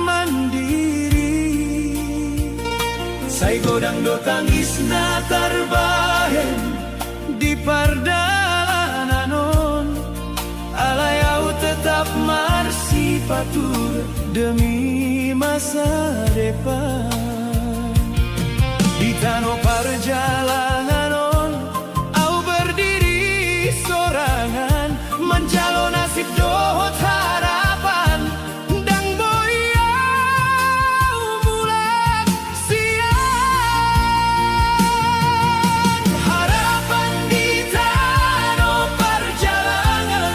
Mandiri. Sai godang do tangis na tarbahen di pardalanan on, alai au tetap marsipatur demi masa depan. Di tano parjalangan on, au berdiri sorangan, manjalo nasib dohot harapan, ndang boi au mulak sian harapan di tano parjalangan.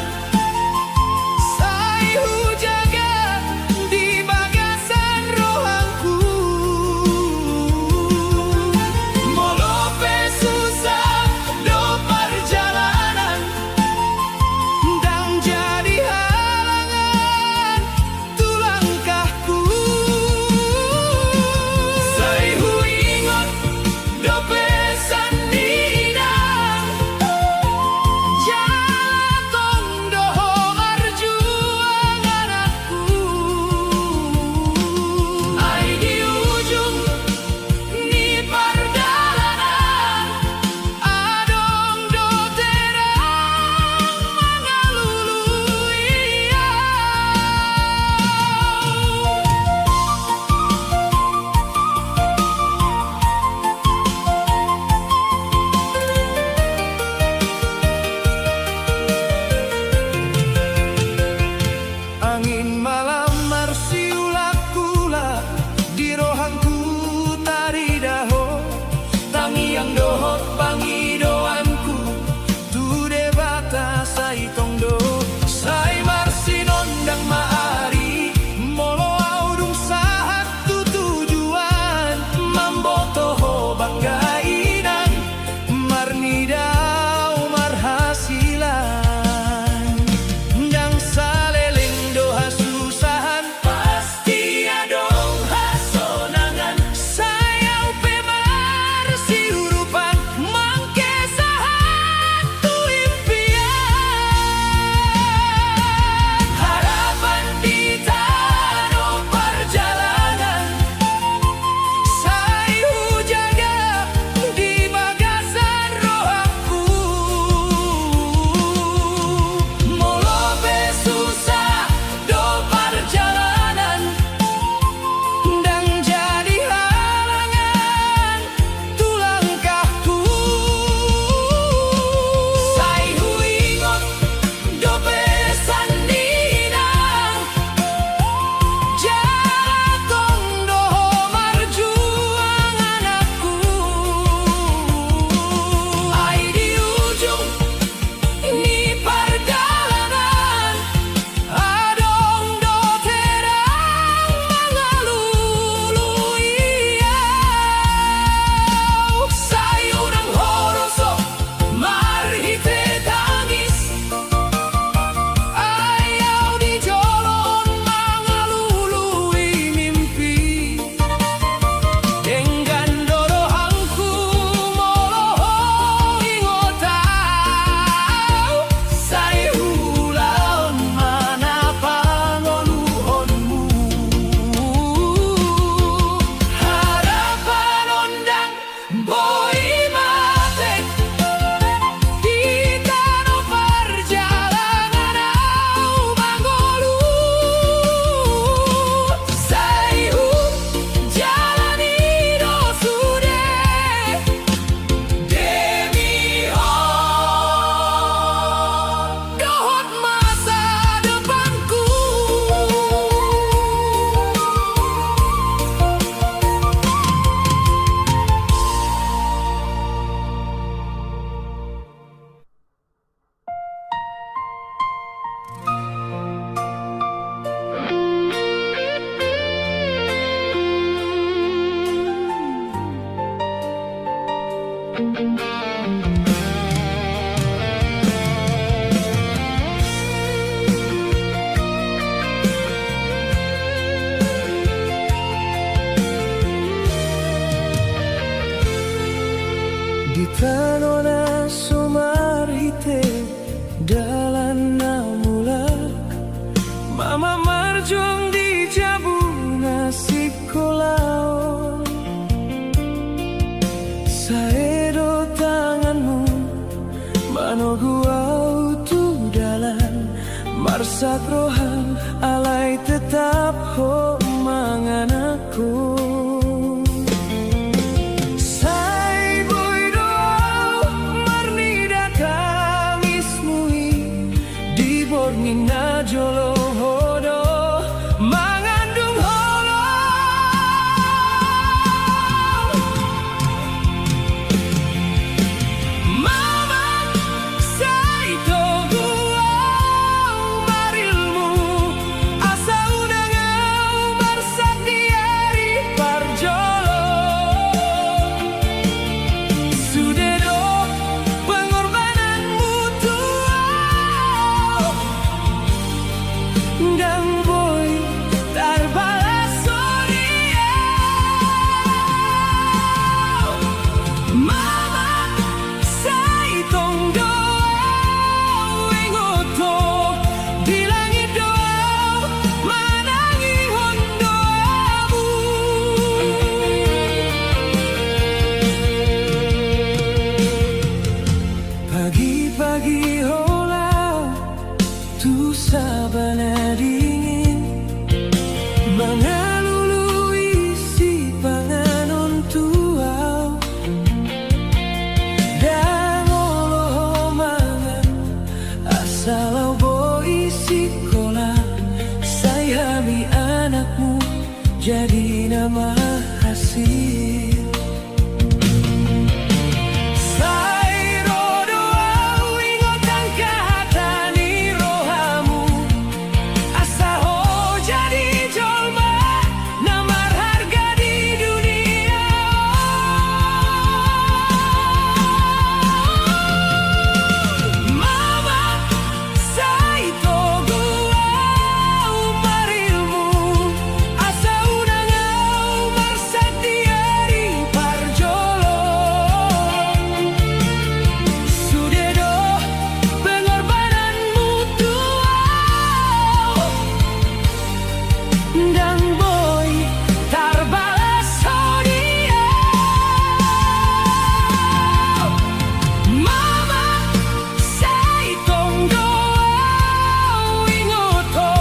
Sai hujaga di bagasan rohangku. Molo pe susah do parjalanan, ndang jadi halangan tu langkahku. Sai huingot do pesan ni inang, jala tong do ho marjuang anakku. Ai di ujung ni pardalanan, adong do terang mangalului au. Angin malam marsiulak-ulak, di rohangku tarida ho. Tangiang dohot pangidoanku tu Debata sai tong do. Sai marsinondang ma ari, molo au dung sahat tu tujuan, mamboto ho bangga inang, marnida au marhasilan. Ndang saleleng do hasusahan, pasti adong hasonangan. Sai au pe marsiurupan, mangkesahat tu impian. Harapan di tano parjalanan, sai hujaga di bagasan rohangku. Molo pe susah do parjalanan, ndang jadi halangan tu langkahku. Sai huingot do pesan ni inang, jala tong do ho marjuang anakku. Ai di ujung ni pardalanan, adong do terang mangalului au. Sai unang ho roso marhite tangis, ai au di jolo on mangalului mimpi. Denggan do rohangku molo ho ingot au, sai ulaon ma na pangoluhonmu. Harapan on ndang boi mate, di tano parjalanan au mangolu, sai hujalani do sude demi ho dohot masa depanku. Di tano na so marhite dalan na mulak, mama marjo Sak roham alai tetap ho mangan angkon. Sai boi do au marnida tangismu i, di borngin na jolo ho do mangandung holong. Mama, sai togu au marilmu, asa unang au marsak di ari parjolo. Sude do pengorbananmu tu au, ndang boi tarbalas ho di au. Mama, sai tong do au ingot ho, di langit do au manangihon doamu. Pagi-pagi ho laho tu saba na dingin, mangalului sipanganon tu au. Ndang olo ho mangan asa laho boi sikola, sai hami anakmu jadi na marhasil. Sai ro do au ingot angka hata ni rohamu, asa ho jadi jolma na marharga di dunia on. Mama, sai togu au marilmu, asa unang au marsak di ari parjolo. Sude do pengorbananmu tu au, ndang boi tarbalas ho di au. Mama, sai tong do au ingot ho,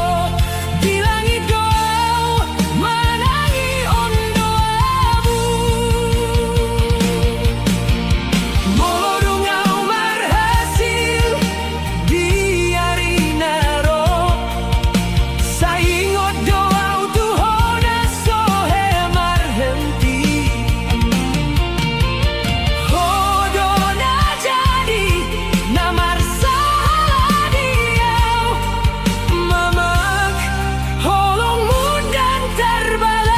di langit do au manangihon doamu. Molo dung au marhasil di ari na ro, sai ingot do au tu ho na so hea marhenti. Ho do na jadi na marsahala di au, Mamak, holongmu ndang tarbalas.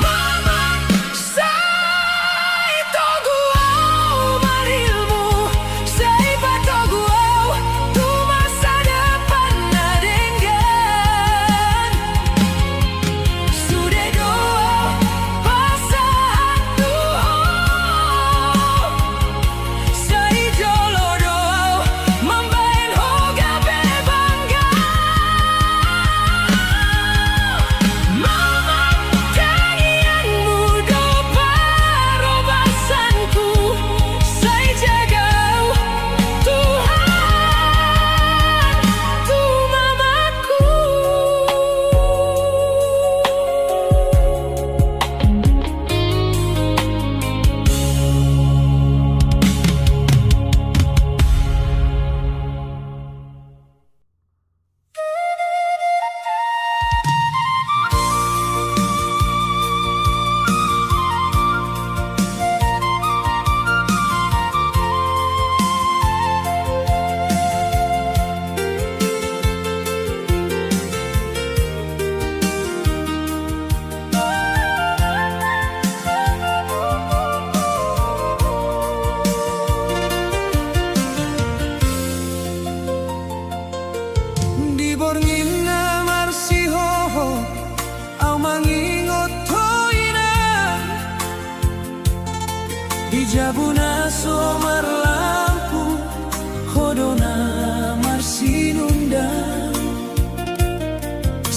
Mamak, sai togu au marilmu, sai patogu au tu masa depan na denggan. Sude do au pasahat tu ho, sai jolo do au mambahen ho gabe bangga. Mamak, tangiangmu do parobasanku, sai jaga au Tuhan tu mamakku. Di borngin na marsihohot au mangingot ho inang, di jabu na so marlampu ho do na marsinundang.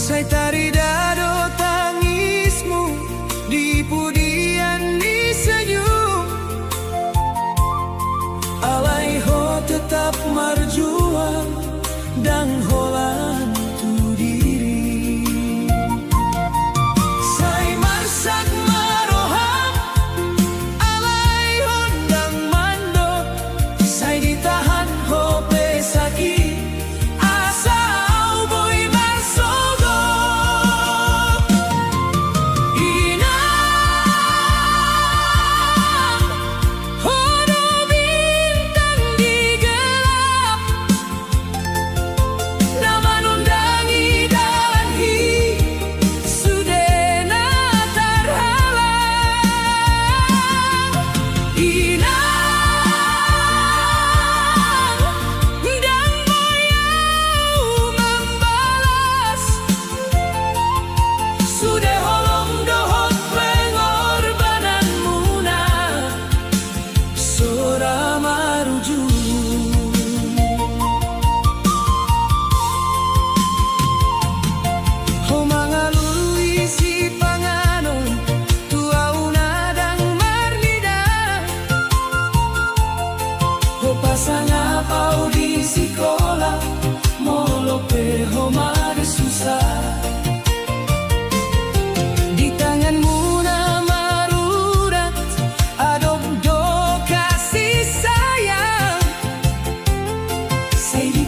Sai tarida do tangismu di pudian ni senyum. Alai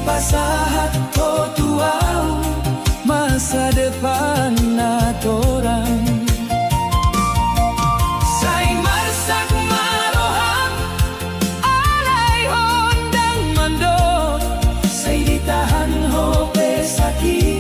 Pasahat ho tu ahu masa depan na torang. Sai marsak ma roham, alai ho ndang mandok. Sai ditahan ho pe sakit.